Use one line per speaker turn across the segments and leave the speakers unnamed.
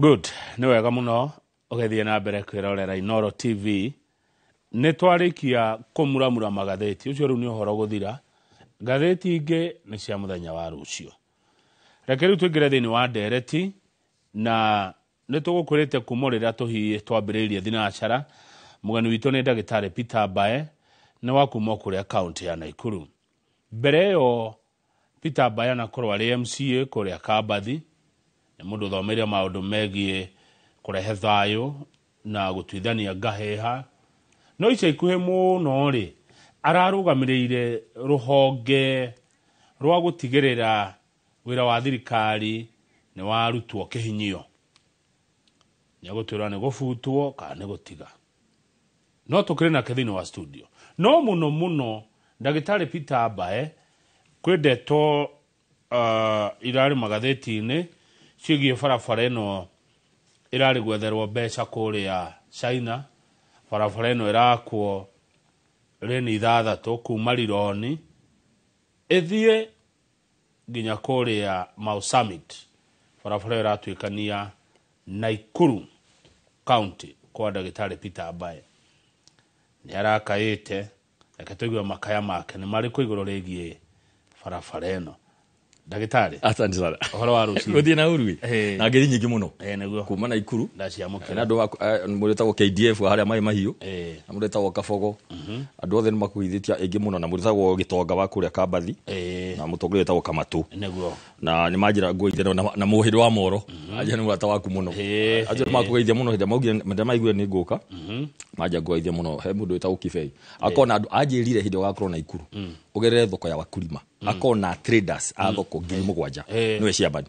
Good, nĩ wega mũno ũgĩthiĩ na mbere kwĩrorera Inooro TV. Nĩ twarĩkia kũmuramura magathĩti, ũcio rĩu nĩ ũhoro gũthira. Ngathĩti ingĩ nĩ cia mũthenya wa rũciũ. Reke rĩu tũingĩre thĩinĩ wa ndereti, na nĩ tũgũkwĩrĩte kuma rĩrĩa tũhiĩ twambĩrĩirie thinacara. Mũgeni witũ nĩ ndagĩtarĩ Peter Mbae, nĩ wa kuma kũrĩa kaũntĩ ya Naikuru. Mbere ĩyo Peter Mbae anakorwo arĩ MCA kũrĩa Kambathi, nĩ mũndũ ũthomeire maũndũ megiĩ kũrehe thayũ na gũtuithania ngahĩha. No ica ikuhĩ mũno rĩ, ararũgamĩrĩire rũhonge rwa gũtigĩrĩra wĩra wa thirikari nĩ warutwo kĩhinyio. Nĩ egũtwĩra nĩ gũbutwo kana nĩ gũtiga. No tũkĩrĩ nake thĩinĩ wa studio. No mũno mũno ndagĩtarĩ Peter Mbae kwĩ ndeto irarĩ magathĩti-inĩ ciĩgiĩ barabara ĩno ĩrarĩ gwetherwo mbeca kũrĩa China. Barabara ĩno ĩrakwo reni 6 kuma Rironi ĩthiĩ nginya kũrĩa Mau Summit. Barabara ĩyo ĩratuĩkania Naikuru County kwa ndagĩtarĩ Peter Mbae. Nĩ arakaĩte, reke tũigue makaya make nĩ marĩkũ igũrũ rĩgiĩ barabara ĩno. Ndagĩtarĩ,
Asante sana.
ũhoro wa rũcinĩ.
Gũthiĩ na ũrui.
Ĩĩ.
Na ngeri nyingĩ mũno.
Ĩĩ, nĩguo.
Kuma Naikuru.
Ndaciamũkĩra.
Na andũ mũndũ wĩtagwo KDF harĩa Maĩ Mahiũ.
Ĩĩ.
Na mũndũ wĩtagwo Kabogo. Andũ othe nĩ makũgeithĩtie aingĩ mũno, na mũndũ wĩtagwo Gĩtonga wa kũrĩa Kambathi.
Ĩĩ.
Na mũtongoria wĩtagwo Kamatũ.
Nĩguo.
Na nĩ manjĩra nguo na mũhĩndĩ wa Moro. Anjĩra nĩ mũrata waku mũno.
Ĩĩ.
Acio nĩ makũgeithia mũno hĩndĩ maugire hĩndĩ maiguire nĩ ngũka. Manjĩra nguo mũno. He mũndũ wĩtagwo Kibei. Akona andũ anjĩrire hĩndĩ ĩyo ũgakorwo Naikuru. Ũgerere thoko ya Wakulima. Akona traders a thoko 7,000. Nĩwe chairman.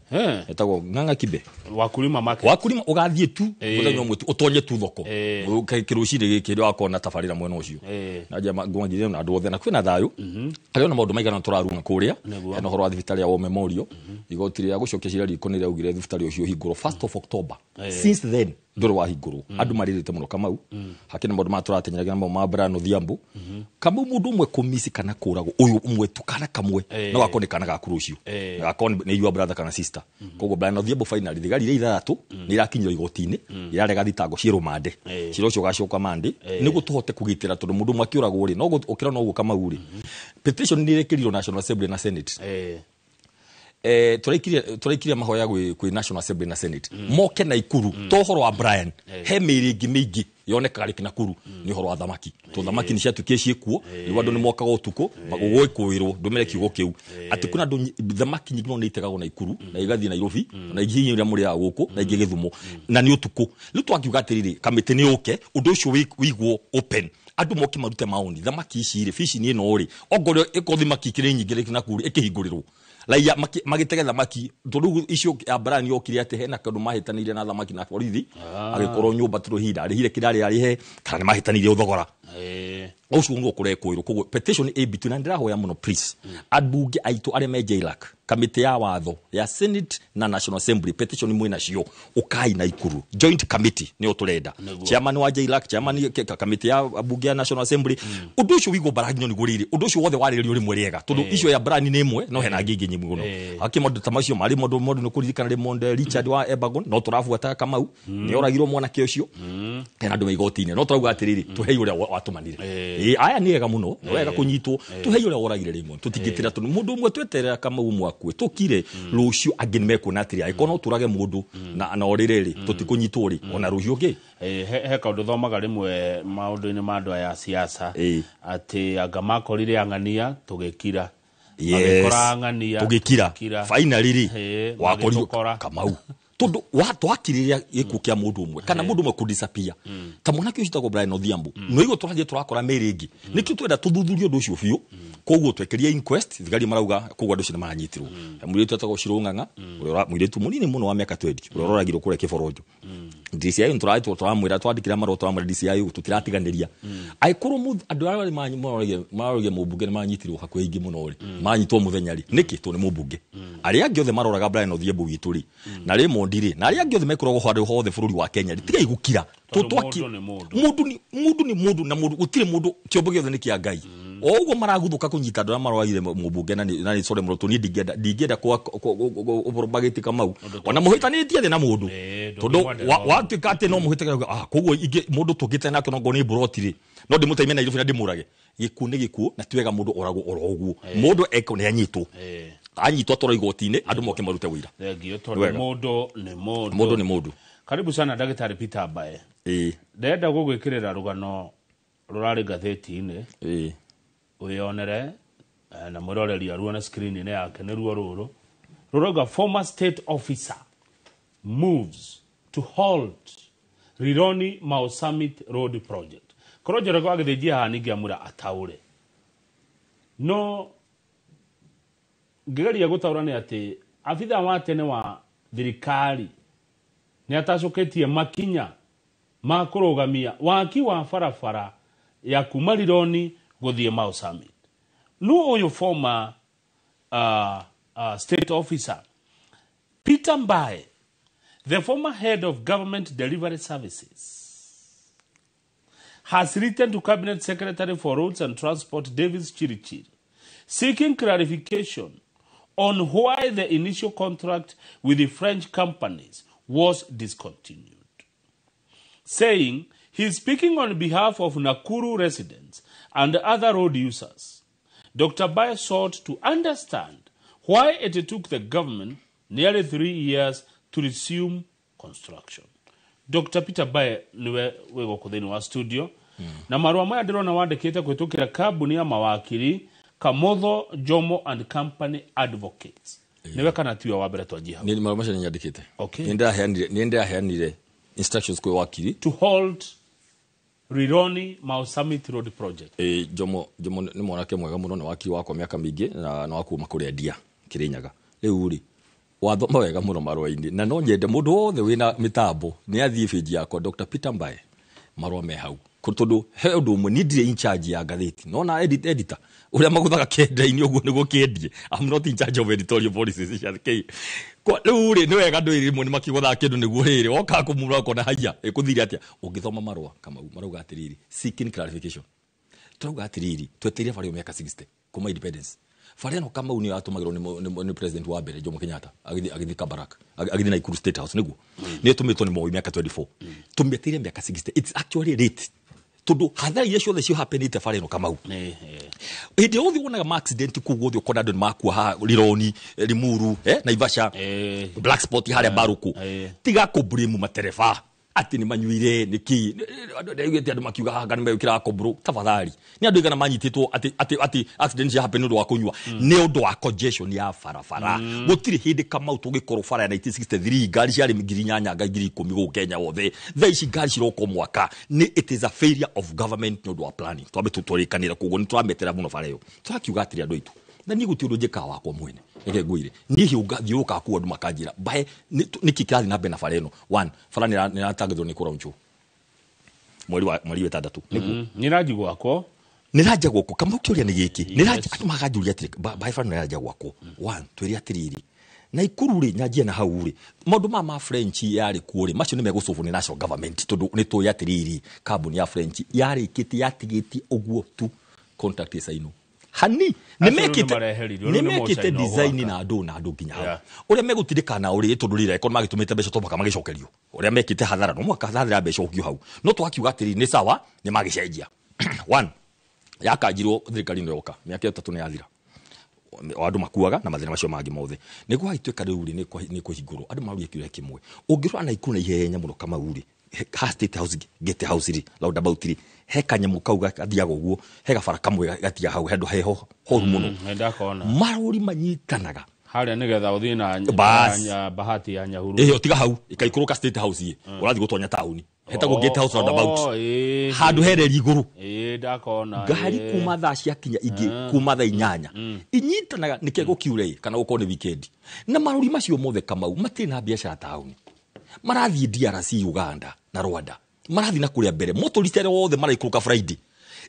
Etagwo Ng'ang'a Kibe.
Wakulima market.
Wakulima ũgathiĩ tu mũthenya ũmwe tu ũtonye tu thoko. Kĩrũcinĩ gĩkĩ rĩo akona tabarĩra mwena ũcio. Na njama ngwangire na andũ othe na kwĩna thayũ. Harĩ ona maũndũ maigana tũrarunga kũrĩa. Hena ũhoro wa thibitarĩ ya War Memorial. Igoti rĩa gũcokia cira riko nĩ rĩaugire thibitarĩ ũcio ũhingũrwo 1st of October. Since then ndũrĩ wahingũrwo. Andũ marĩrĩte mũno Kamau. Hakĩrĩ maũndũ maya tũratenyeragia namo ma Brian Odhiambo. Kamau mũndũ ũmwe kũmisi kana kũragwo ũyũ ũmwe tu kana kamwe no gakorwo nĩ kana gaku rũciũ. Na gakorwo nĩ your brother kana sister. Koguo Brian Odhiambo finally thigari iria 6 nĩ irakinyio igoti-inĩ, irarega thitango ciĩ rũmande. Cira ũcio ũgacoka Monday nĩguo tũhote kũgitĩra tondũ mũndũ ũmwe akĩũragwo rĩ, no ũkĩra no ũguo Kamau rĩ. Petition nĩ ĩrekĩrirwo National Assembly na Senate. Tũraikirie mahoya kwĩ National Assembly na Senate. Moke Naikuru, to ũhoro wa Brian, he mĩĩrĩ ĩngĩ mĩingĩ yonekaga rĩngĩ Nakuru nĩ ũhoro wa thamaki. To thamaki nĩ ciatuĩkire ciĩkuo, rĩu andũ nĩ mokaga ũtukũ, gũgũĩkũĩrwo, ndũmĩre kiugo kĩu. Atĩ kwĩna andũ thamaki nyingĩ mũno nĩ itegagwo Naikuru, na igathiĩ Nairobi, na ingĩ hihi iria mũrĩaga gũkũ, na ingĩ Gĩthumo. Na nĩ ũtukũ. Rĩu twakiuga atĩrĩrĩ, kamĩtĩ nĩ yũke, ũndũ ũcio wĩigwo open. Andũ moke marute maoni, thamaki ici rĩ, fish nĩ ĩno rĩ, ongorwo ĩkorwo thamaki ikĩrĩ nyingĩ rĩ Nakuru, ĩkĩhingũrĩrwo. Raia magĩtege thamaki, tondũ rĩu icio ya Brian yokire atĩ hena kĩndũ mahĩtanĩire na thamaki na borithi, agĩkorwo nyũmba tondũ hihi ndarĩhire kĩrĩa arĩ arĩhe, kana nĩ mahĩtanĩire thogora. Ũcio nĩguo kũrekũĩrwo. Koguo petition ĩ between, na ndĩrahoya mũno please, ambunge aitũ arĩa me JLAC, kamĩtĩ ya watho ya Senate na National Assembly, petition mwĩ nacio, ũkai Naikuru. Joint committee nĩyo tũrenda. Chairman wa JLAC, chairman kamĩtĩ ya bunge ya National Assembly. Ũndũ ũcio wĩigwo mbaraginyo nĩguo rĩrĩ, ũndũ ũcio wothe warĩrĩrio rĩmwe rĩega, tondũ icio ya Brian nĩ ĩmwe, no hena angĩ ingĩ nyingĩ mũno. Hakĩ maũndũ ta macio, marĩ maũndũ nĩ kũririkana Raymond Richard wa Ebagon, no tũrabuata Kamau, nĩ oragirwo mwanake ũcio. Hena andũ me igoti-inĩ, no tũrauga atĩrĩrĩ, tũhei ũrĩa watũmanire. Aya nĩ ega mũno, nĩ wega kũnyitwo, tũhei ũrĩa woragire Raymond, tũtingĩtĩra tondũ mũndũ ũmwe tweterera Kamau ũmwe akue, tũkire rũciũ angĩ nĩ mekuona atĩrĩ, angĩkorwo no tũrage mũndũ na orĩre rĩ, tũtikũnyitwo rĩ, ona rũciũ kĩ?
He kaũndũ thomaga rĩmwe maũndũ-inĩ ma andũ aya a siasa, atĩ anga makorire ang'ania tũgĩkira. Magĩkora ang'ania,
Tũgĩkira.
tũgĩkira.
Finally rĩ, wakorirwo
Magĩtũkora.
Kamau. Tondũ twakirĩrĩria gĩkuũ kĩa mũndũ ũmwe kana mũndũ ũmwe kũdisappear. Ta mwanake ũcio wĩtagwo Brian Odhiambo, no igũrũ tũrathiĩ tũrakora mĩĩrĩ ĩngĩ. Nĩkĩo twenda tũthuthurie ũndũ ũcio biũ. Koguo twekerie inquest, thigari marauga koguo andũ acio nĩ maranyitirwo. Mũirĩtu etagwo Shiro Ng'ang'a, mũirĩtu mũnini mũno wa mĩaka 20, ũrĩa ũroragirwo kũrĩa Kĩboronjo. DCI nĩ tũramwĩra, twandĩkĩra marũa tũramwĩra DCI tũtiratiganĩria. Angĩkorwo andũ arĩa maroragire mũmbunge nĩ manyitirwo hakuhĩ aingĩ mũno rĩ, manyitwo mũthenya rĩ, nĩkĩ? Tondũ nĩ mũmbunge. Arĩa angĩ othe maroraga Brian Odhiambo witũ rĩ, na Raymond rĩ, na arĩa angĩ othe mekoragwo handũ hothe bũrũri wa Kenya rĩ, tigai gũkira.
Tondũ
Tondũ
mũndũ nĩ mũndũ.
Mũndũ nĩ mũndũ na mũndũ, gũtirĩ mũndũ, kĩombo gĩothe nĩ kĩa Ngai. O ũguo maraguthuka kũnyita andũ arĩa maroragire mũmbunge na nĩ sorry mũno niĩ ndingĩenda ũhoro bagĩti Kamau ona mũhĩtanĩtie thĩ na mũndũ tondũ watuĩka atĩ no mũhĩtĩke koguo ingĩ mũndũ tũngĩte nake no ngorwo nĩ mburoti rĩ no ndĩmũteime Nairobi na ndĩmũrage. Gĩkuũ nĩ gĩkuũ na ti wega mũndũ oragwo oro ũguo. Mũndũ eko nĩ anyitwo. Anyitwo atwarwo igoti-inĩ andũ moke marute wĩira.
Thengio tondũ mũndũ nĩ mũndũ.
Mũndũ nĩ mũndũ.
Karibu sana Ndagĩtarĩ Peter Mbae. Ndĩrenda gũgwĩkĩrĩra rũgano rũrarĩ ngathĩti-inĩ. Wĩyonere na mwĩroreri aruone screen-inĩ yake nĩruo rũrũ. Rũrauga former state officer moves to halt Rironi Mau Summit Road Project. Korwo Njoroge agĩthĩnjia haha ningĩamũra ataũre. No ngĩgeria gũtaũra nĩ atĩ abitha wa tene wa thirikari nĩ atacũkĩtie makinya ma kũrũgamia waki wa barabara ya kuma Rironi gũthiĩ Mau Summit. Nũ ũyũ former state officer Peter Mbae, the former head of government delivery services, has written to Cabinet Secretary for Roads and Transport Davis Chirichiri, seeking clarification on why the initial contract with the French companies was discontinued, saying he is speaking on behalf of Nakuru residents and other road users. Dr. Mbae sought to understand why it took the government nearly 3 years to resume construction. Dr. Peter Mbae niwe wĩ gũkũ thĩinĩ wa studio. Na marũa maya ndĩrona wandĩkĩte kũhĩtũkĩra kambuni ya mawakiri Kamotho Jomo and Company Advocates. Niwe kana tiwe wa mbere twanjie hau?
Nĩ marũa macio nĩnyandĩkĩte.
Okay.
Nĩ ndĩraheanire instructions kwĩ wakiri
to hold Rironi Mau Summit Road Project.
Jomo nĩ mwanake mwega mũno, nĩ wakiri wakwa mĩaka mĩingĩ na nĩ wa kuma kũrĩa Ndia Kĩrĩnyaga. Rĩu rĩ wathoma wega mũno marũa-inĩ na no nyende mũndũ wothe wĩna mĩtambo nĩ athiĩ page yakwa Dr. Peter Mbae marũa me hau. Tondũ he ũndũ ũmwe niĩ ndirĩ in charge ya ngathĩti nona editor ũrĩa magũthaga kĩendia-inĩ ũguo nĩguo kĩendie. I'm not in charge of editorial policies cia K. Rĩu rĩ nĩ wega andũ rĩmwe nĩ makĩgũthaga kĩndũ nĩguo rĩrĩ woka kũmura ũkona haiya ĩkũthire atĩa. Ũngĩthoma marũa Kamau marauga atĩrĩrĩ seeking clarification. Tũrauga atĩrĩrĩ twetereire bara ĩyo mĩaka 60 kuma independence. Bara ĩno Kamau nĩyo yatũmagĩrwo nĩ president wa mbere Jomo Kenyatta agĩthiĩ Kabarak agĩthiĩ Nakuru State House nĩguo nĩ ĩtũmĩtwo nĩ Moi mĩaka 24. Tũmĩetereire mĩaka 60. It's actually late tondũ hathara iria ciothe cihapenĩte bara ĩno Kamau. Hĩndĩ yothe wonaga ma accident kũu guothe ũkona andũ nĩ makua haha Rironi, Limuru, Naivasha, Black Spot harĩa Mbaruku. Tiga kũblame matereba atĩ nĩ manyuire nĩkĩ. Ndaiguĩte andũ makiuga haha nĩ mekĩraga kobro. Tafadhali nĩ andũ aigana manyitĩtwo atĩ accident cia happen nĩ ũndũ wa kũnyua, nĩ ũndũ wa congestion ya barabara. Gũtirĩ hĩndĩ Kamau tũngĩkorwo bara ya 1963 ngari ciarĩ 8,000 nga 10,000 gũkũ Kenya wothe. Thaa ici ngari ciroka mwaka. Nĩ it is a failure of government nĩ ũndũ wa planning. Twambe tũrĩkanĩre koguo nĩ tũrametera mũno bara ĩyo. Tũrakiuga atĩrĩ andũ aitũ na niĩ gũtirĩ ũndũ njĩkaga wakwa mwene. Reke ngwĩre niĩ thiũrũrũkaga kũu andũ makanjĩra Mbae nĩkĩ kĩrathiĩ na mbere na bara ĩno. One, bara nĩ ĩratangĩthwo nĩ kũraunchwo mweri wa 6 nĩguo
nĩ ĩranji gwakwo.
Nĩ ĩranja gwakwo. Kamau kĩũria nĩ gĩkĩ, andũ makanjũria atĩrĩ Mbae bara nĩ ĩranja gwakwo. One, twĩre atĩrĩrĩ Naikuru rĩ nyanjie na hau rĩ maũndũ maya ma French yarĩ kuo rĩ macio nĩ megũcũbwo nĩ national government tondũ nĩ tũĩ atĩrĩrĩ kambuni ya French yarĩkĩtie yatigĩtie ũguo tu contract ĩcainwo hani nĩ mekĩte design na andũ nginya hau ũrĩa megũtindĩka na ũrĩ tondũ rĩrĩa korwo magĩtũmĩte mbeca to mũhaka magĩcokerio ũrĩa mekĩte hathara no mũhaka hathara mbeca ũkio hau no twakiuga atĩrĩ nĩ sawa nĩ magĩcenjia. One, yakanjirwo thirikari nĩ yoka mĩaka 3 nĩ yathira andũ makuaga na mathĩna macio mangĩ mothe nĩguo hagĩtuĩka rĩu rĩ nĩ kũhingũrwo andũ maroria kĩũria kĩmwe ũngĩrora Naikuru na ihenya mũno Kamau rĩ ha State House Gate House rĩ roundabout rĩ he kanyamũ kau gathiaga ũguo he gabara kamwe gathiaga hau handũ heho horu mũno marori manyitanaga
harĩa nĩgetha ũthiĩ na Bahati ya Nyahururu
ĩyo tiga hau ĩkaikũrũka State House ĩ ũrathiĩ gũtonya taũni hetagwo Gate House roundabout handũ hereri igũrũ
ndakona
ngari kuma thaa ciakinya ingĩ kuma thaa 8 inyitanaga nĩkĩo gũkiure ĩ kana gũkorwo nĩ weekend na marori macio mothe Kamau matirĩ na biacara taũni marathiĩ DRC Uganda na Rwanda marathiĩ na kũrĩa mbere motorist arĩa othe maraikũrũka Friday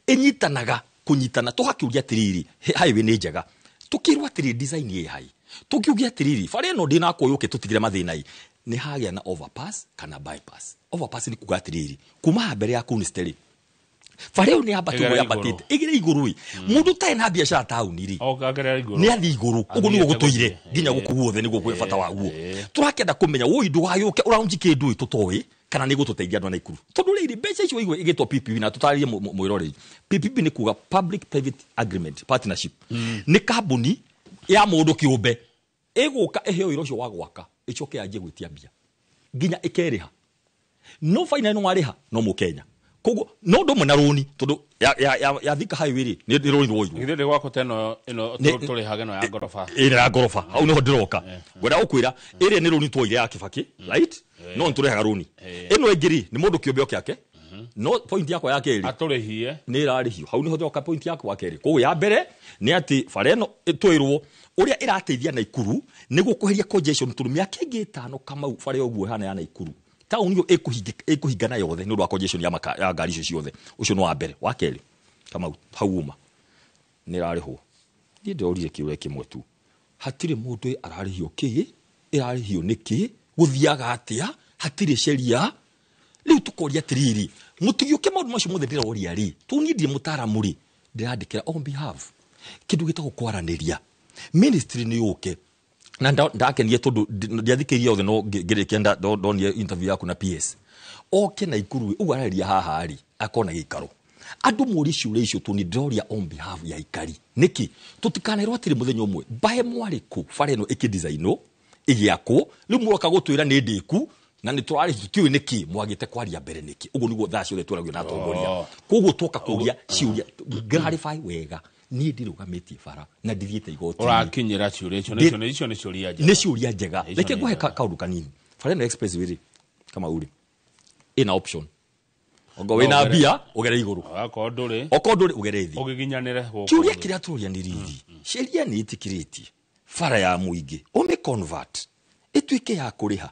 ĩnyitanaga kũnyitana tũgakĩũria atĩrĩrĩ highway nĩ njega tũkĩrwo atĩrĩrĩ design ĩ hai tũkiugia atĩrĩrĩ bara ĩno ndĩnakwo yũke tũtigire mathĩna ĩ nĩ hagĩa na overpass kana bypass. Overpass nĩ kuga atĩrĩrĩ kuma haha mbere ya Kunsteri Bara ĩyo nĩ yambatĩte
Ĩgere
ũguo yambatĩte ĩgere igũrũ ĩ. Mũndũ ũtarĩ na biacara taũni rĩ,
Oka agerera igũrũ.
nĩ athiĩ igũrũ ũguo nĩguo
Athiĩte
gũtũire
gũthiĩ.
nginya gũkũ guothe nĩguo kwĩ bata waguo. Tũrakĩenda kũmenya woi ndũgagĩũke ũraunji kĩndũ ĩ tũtoĩ kana nĩ gũtũteithia andũ a Naikuru, tondũ rĩrĩ mbeca icio igwe igĩtwo PPP na tũtarĩrie mwĩroreri. PPP nĩ kuga public private agreement partnership, nĩ kambuni ya mũndũ kĩũmbe ĩgũka ĩheo wĩra ũcio wa gwaka, ĩcoke yanjie gwĩtia mbia nginya ĩkerĩha. No faina no warĩha no mũkenya, koguo no ũndũ ũmwe na rũni, tondũ ya Thika Highway rĩ, nĩ rũni rwoirwo.
Githĩ ndĩ gwakwa ta ĩno ĩno tũrĩhaga ĩno ya ngoroba?
Ĩrĩa ya ngoroba hau nĩho ndĩroka, ngwenda gũkwĩra ĩrĩa nĩ rũni twoire ya Kibaki, right? No nĩtũrĩhaga rũni. Ĩno ĩngĩ rĩ, nĩ mũndũ kĩũmbe oke ake. No point yakwa ya kerĩ,
Atũrĩhie.
Nĩ ĩrarĩhio. Hau nĩho ndĩroka, point yakwa ya kerĩ. Koguo ya mbere nĩ atĩ bara ĩno twĩrwo ũrĩa ĩrateithia Naikuru nĩguo kweheria congestion, tondũ mĩaka ĩngĩ 5, Kamau, bara ĩyo ũguo ĩhana ya Naikuru taũni ĩyo ĩkũhingana yothe nĩ ũndũ wa congestion ya ngari icio ciothe. Ũcio nĩ wa mbere. Wa kerĩ, Kamau, hau uma nĩ ĩrarĩhwo. Niĩ ndĩrorire kĩũria kĩmwe tu, hatirĩ mũndũ ararĩhio kĩ, ĩrarĩhio nĩkĩ, gũthiaga atĩa? Hatirĩ sheria. Rĩu tũkoria atĩrĩrĩ, mũtigĩũke maũndũ macio mothe ndĩroria rĩ, tondũ niĩ ndirĩ mũtaaramu rĩ, ndĩrandĩkĩra on behalf kĩndũ gĩtagwo kwaranĩria. Ministry nĩ yũke na ndakenire tondũ ndiathikĩrĩria othe, no ngĩrĩkia ndonire interview yaku na PS oke Naikuru ũguo ararĩria haha rĩ, akona gĩikaro andũ mũrie ciũria icio, tondũ nĩ ndĩroria on behalf ya aikari. Nĩkĩ tũtikanerwo atĩrĩ mũthenya ũmwe mbae mwarĩkũ bara ĩno ĩkĩdesign ĩgĩakwo, rĩu mũroka gũtwĩra nĩ ndĩku na nĩ tũrarĩhi, tũtiũĩ nĩkĩ mwagĩte kwaria mbere nĩkĩ? Ũguo nĩguo thaa ciothe twaragio na atongoria. Koguo twoka kũria ciũria, clarify wega. Niĩ ndirũgamĩtie bara na ndithiĩte igoti-inĩ.
Ũrakinyĩra ciũria icio. Icio nĩ ciũria njega.
Nĩ ciũria njega.
Icio
Reke
nĩ
ngũhe
njega.
Kaũndũ kanini. Bara ĩno expressway rĩ, Kamau rĩ, ĩna option ongo wĩna
No ũgere-
mbia ũgere igũrũ,
Akorwo ndũrĩ,
okorwo ndũrĩ ũgere thĩ.
Ũgĩginyanĩre gũkũ
Kĩũria
thĩ.
kĩrĩa tũroria nĩ rĩrĩ, sheria nĩ ĩtĩkĩrĩtie bara ya mũingĩ ũmĩ convert ĩtuĩke ya kũrĩha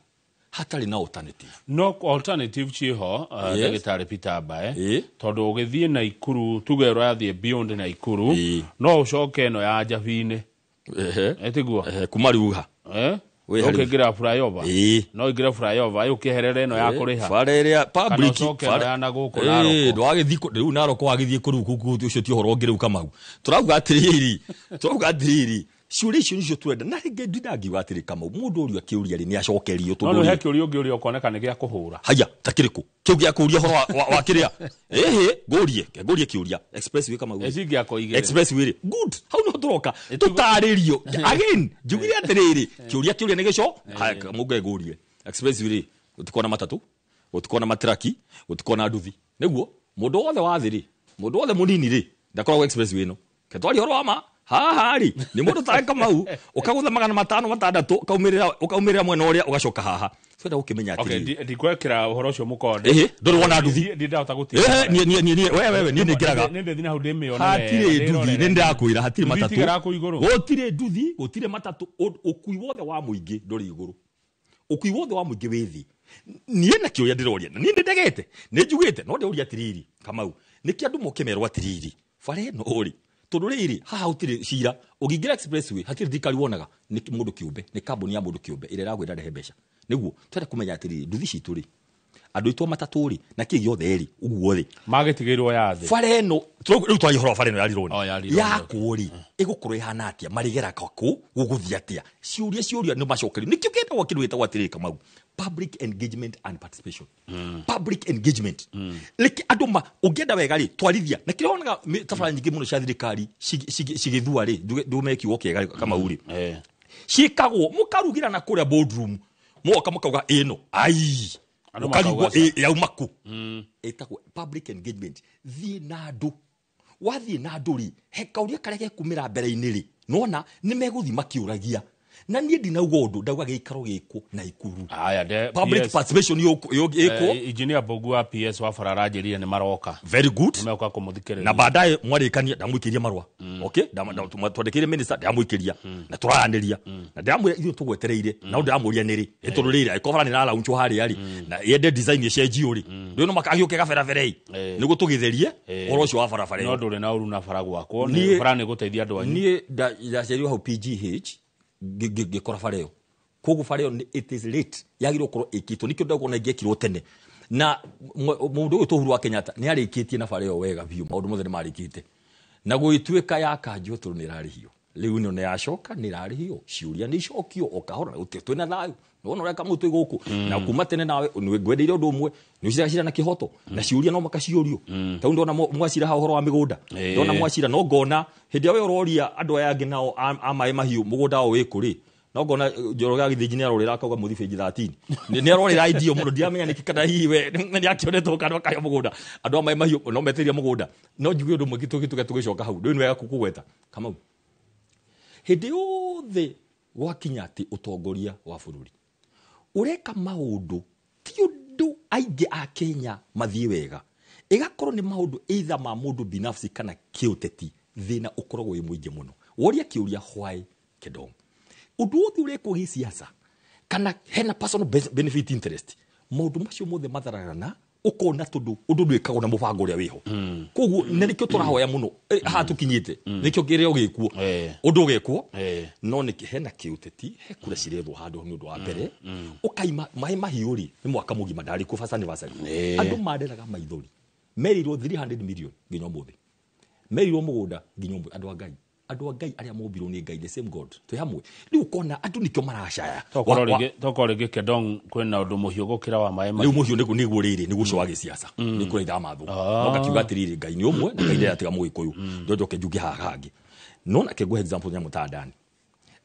hatarĩ na alternative?
No alternative ciĩho,
Yes.
ndagĩtarĩ Peter Mbae, tondũ ũgĩthiĩ Naikuru, tuge ũrathiĩ beyond Naikuru, no ũcoke ĩno ya Njabi-inĩ. Ĩtiguo?
Ehe, kuma rĩu ha
Eh?
Wĩ harĩ-
Ũkĩingĩra flyover, no ũingĩre flyover ũkĩeherere ĩno ya kũrĩha.
Bara ĩrĩa public.
Kana ũcoke ĩno ya na gũkũ Naroko.
Ndwagĩthiĩ rĩu Naroko wagĩthiĩ kũrĩu kũu, ũcio ti ũhoro ũngĩ. Rĩu Kamau, tũrauga atĩrĩrĩ, ciũria icio nĩcio twenda, na rĩngĩ ndindangiuga atĩrĩ, Kamau, mũndũ ũrĩa akĩũria rĩ, nĩ acokerio.
No
Tondũ
rĩu he
rĩ,
kĩũria ũngĩ ũrĩa ũkoneka nĩ gĩa kũhũra.
Haya, ta kĩrĩkũ kĩu gĩa kũũria ũhoro wa kĩrĩa? Ĩhĩ, ngũrie ngũrie kĩũria expressway, Kamau.
Ĩcingĩakwo igĩrĩ.
Expressway rĩ, good, hau nĩho tũroka tũtarĩrio. Again njugire atĩrĩrĩ, kĩũria nĩ gĩco. Haya, mũnge ngũrie, expressway rĩ, gũtikona matatũ, gũtikona matraki, gũtikona nduthi, nĩguo mũndũ wothe wa thĩ rĩ, mũndũ wothe mũnini rĩ, ndakoragwo expressway ĩno. Ketwaria ũhoro wa ma haha rĩ, nĩ mũndũ tarĩ Kamau ũkagũtha 500, 600, ũkaumĩrĩra mwena ũrĩa, ũgacoka haha. Twenda gũkĩmenya
Okay,
atĩrĩrĩ,
ndikwekĩra ũhoro ũcio mũkonde.
Ĩhĩ, ndũrĩ wona nduthi?
Ndindahota gũtiga.
Ehe, niĩ niĩ niĩ niĩ we we niĩ nĩngĩraga.
Nĩ ndĩthiĩ na hau ndĩmĩone
Hatirĩ
wega,
nduthi,
ndĩrorere.
nĩ ndĩrakwĩra hatirĩ
Nduthi
matatũ.
itigeraga kũu igũrũ.
Gũtirĩ nduthi, gũtirĩ matatũ. Ũkui wothe wa mũingĩ ndũrĩ igũrũ, ũkui wothe wa mũingĩ wĩ thĩ. Niĩ na kĩũria ndĩroria, na niĩ nĩndegete, nĩ njugĩte no ndĩũria atĩrĩrĩ, Kamau, nĩkĩ andũ moke merwo atĩrĩrĩ, bara ĩno rĩ, tondũ rĩrĩ haha gũtirĩ cira. Ũngĩingĩra expressway hatirĩ thirikari wonaga, nĩ mũndũ kĩũmbe, nĩ kambuni ya mũndũ kĩũmbe ĩrĩa ĩragwĩra rehe mbeca. Nĩguo twenda kũmenya atĩrĩrĩ, nduthi citũ rĩ, andũ aitũ a matatũ rĩ, na kĩ gĩothe rĩ, ũguo rĩ,
Magĩtigĩrwo ya thĩ.
Bara ĩno rĩu twaria ũhoro wa bara ĩno ya Rironi,
Oh, ya Rironi.
yakwo rĩ, ĩgũkorwo ĩhana atĩa? Marĩgera kũ? Gũgũthiĩ atĩa? Ciũria nĩ macokerio. Nĩkĩo kĩtagwo kĩndũ gĩtagwo atĩrĩrĩ, Kamau, public engagement and participation. Public engagement, reke andũ ma ũngĩenda wega rĩ, twarithia na kĩrĩa wonaga tabara nyingĩ mũno cia thirikari cigĩthua rĩ, ndume kiugo kĩega, Kamau rĩ, ciĩkagwo mũkarugĩra na kũrĩa boardroom, moka mũkauga ĩno ai.
Andũ
Mũkarigwo
makauga ca.
Yauma kũ? Ĩtagwo public engagement. Thiĩ na andũ, wathiĩ na andũ rĩ, he kauria karĩa gekumĩra mbere-inĩ rĩ, nona nĩ megũthiĩ makĩũragia. Na niĩ ndinauga ũndũ, ndauga gĩikaro gĩkwo na Ikuru.
Haya, de
Public
PS,
participation yũkwo.
Engineer Mbogu wa PS wa bara aranjĩrire nĩ maroka.
Very good.
Nĩ megoka kũmũthikĩrĩria.
Na baadaye mwarĩkania ndamũikĩria marũa, okay, twandĩkĩire minister, ndamũikĩria na tũraranĩria na ndĩramwĩra ithuĩ tũgwetereire, na ndĩramũria nĩrĩ, ĩ tondũ rĩrĩ angĩkorwo bara nĩraraunchwo harĩa rĩ, na yende design ĩcenjio rĩ, rĩu no makagĩũke gaberabere ĩ, nĩguo tũgĩtherie ũhoro ũcio wa barabara
No
ĩyo.
ndũrĩ na ũru na bara gwakwo,
Niĩ-
nĩ bara nĩ gũteithia andũ anyu.
Niĩ ndaciarirwo hau PGH, ngĩkora bara ĩyo, koguo bara ĩyo it is late, yagĩrĩirwo gũkorwo ĩkĩtwo. Nĩkĩo ndauga ona ingĩekirwo tene. Na mũndũ ũyũ Uhuru wa Kenyatta nĩ arĩkĩtie na bara ĩyo wega biũ, maũndũ mothe nĩ marĩkĩte. Na gũgĩtuĩka ya kanjũ tondũ nĩ ĩrarĩhio. Rĩu ĩno nĩ yacoka nĩ ĩrarĩhio, ciũria nĩ icokio o kahora, gũtirĩ twĩna thayũ. Nĩwona ũrĩa kamũtĩ gũkũ na kuma tene nawe nĩ ngwendeire ũndũ ũmwe, nĩ ũciracira na kĩhoto na ciũria no makaciũrio. Tondũ ndona mwacira ha ũhoro wa mĩgũnda, ndona mwacira no ngona hĩndĩ ĩrĩa we ũroria andũ aya angĩ nao a maĩ mahiũ mũgũnda wao wĩ kũ rĩ, no ngona Njoroge wa Gĩthĩnji nĩ arorĩra akauga mũthi benji 13. Nĩ arorĩra idea mũno, ndiramenya nĩkĩ kana hihi we nĩ akĩonetwo kana akaheo mũgũnda. Andũ a maĩ mahiũ no metereire mũgũnda. No njuge ũndũ ũmwe tũgĩtuge tũgĩcoka hau, rĩu nĩ wega kũgweta Kamau. Hĩndĩ yothe gwakinya atĩ ũtongoria wa bũrũri ũreka maũndũ ti ũndũ aingĩ a Kenya mathiĩ wega, ĩgakorwo nĩ maũndũ either ma mũndũ binafsi kana kĩũteti, thĩna ũkoragwo wĩ mũingĩ mũno. Woria kĩũria why Kedong, ũndũ wothe ũrekwo gĩsiasa kana hena personal benefit interest, maũndũ macio mothe matharagana ũkona tondũ ũndũ ndwĩkagwo na mũbango ũrĩa wĩho. Koguo na nĩkĩo tũrahoya mũno, haha tũkinyĩte nĩkĩo kĩrĩa gĩkuo ũndũ ũgekwo, no nĩ hena kĩũteti, he kura cirethwo handũ nĩ ũndũ wa mbere. Ũkaima maĩ mahiũ rĩ, nĩ mwaka mũgima ndarĩ kuo first anniversary, andũ mareraga maithori, merirwo 300 million nginya ũmũthĩ, merirwo mũgũnda nginya ũmũthĩ. Andũ a Ngai, andũ a Ngai arĩa mombirwo nĩ Ngai, the same God, twĩ hamwe. Rĩu ũkona andũ nĩkĩo maracaya.
Tokorwo rĩngĩ Kedong kwĩna ũndũ mũhiũ gũkĩra wa maĩ
mahiũ. Rĩu mũhiũ nĩguo rĩrĩ, nĩguo ũcio wa gĩsiasa, nĩ kũraitha mathũ. No ngakiuga atĩrĩrĩ, Ngai nĩ ũmwe na Ngai ndaratiga mũgĩkũyũ. Njoke njuge haha hangĩ. No nake ngũhe example nyamũ ta Adani.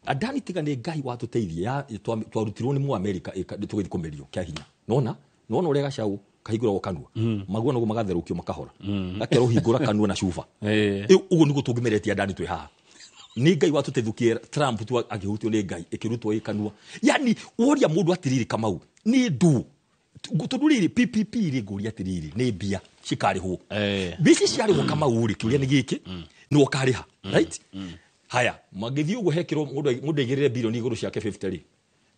Adani tiga nĩ Ngai watũteithia, twarutirwo nĩ Mũamerika tũgĩthiĩ kũmerio kĩa hinya. Nona ũrĩa gacau kahingũragwo kanua, maguo naguo magatherũkio makahora, gakerwo hingũra kanua na cuba. Ũguo nĩguo tũngĩmeretie Adani twĩ haha. Nĩ Ngai watũteithũkie Trump tu akĩhutio nĩ Ngai ĩkĩrutwo ĩ kanua. Yani woria mũndũ atĩrĩrĩ Kamau, nĩ ndũ tondũ rĩrĩ PPP rĩ, ngũria atĩrĩrĩ, nĩ mbia cikarĩhwo, mbia ici ciarĩhwo Kamau rĩ, kĩũria nĩ gĩkĩ, nĩ ũkarĩha, right? Haya mangĩthiĩ ũguo hekĩrwo mũndũ aigĩrĩre bilioni igũrũ ciake 50 rĩ,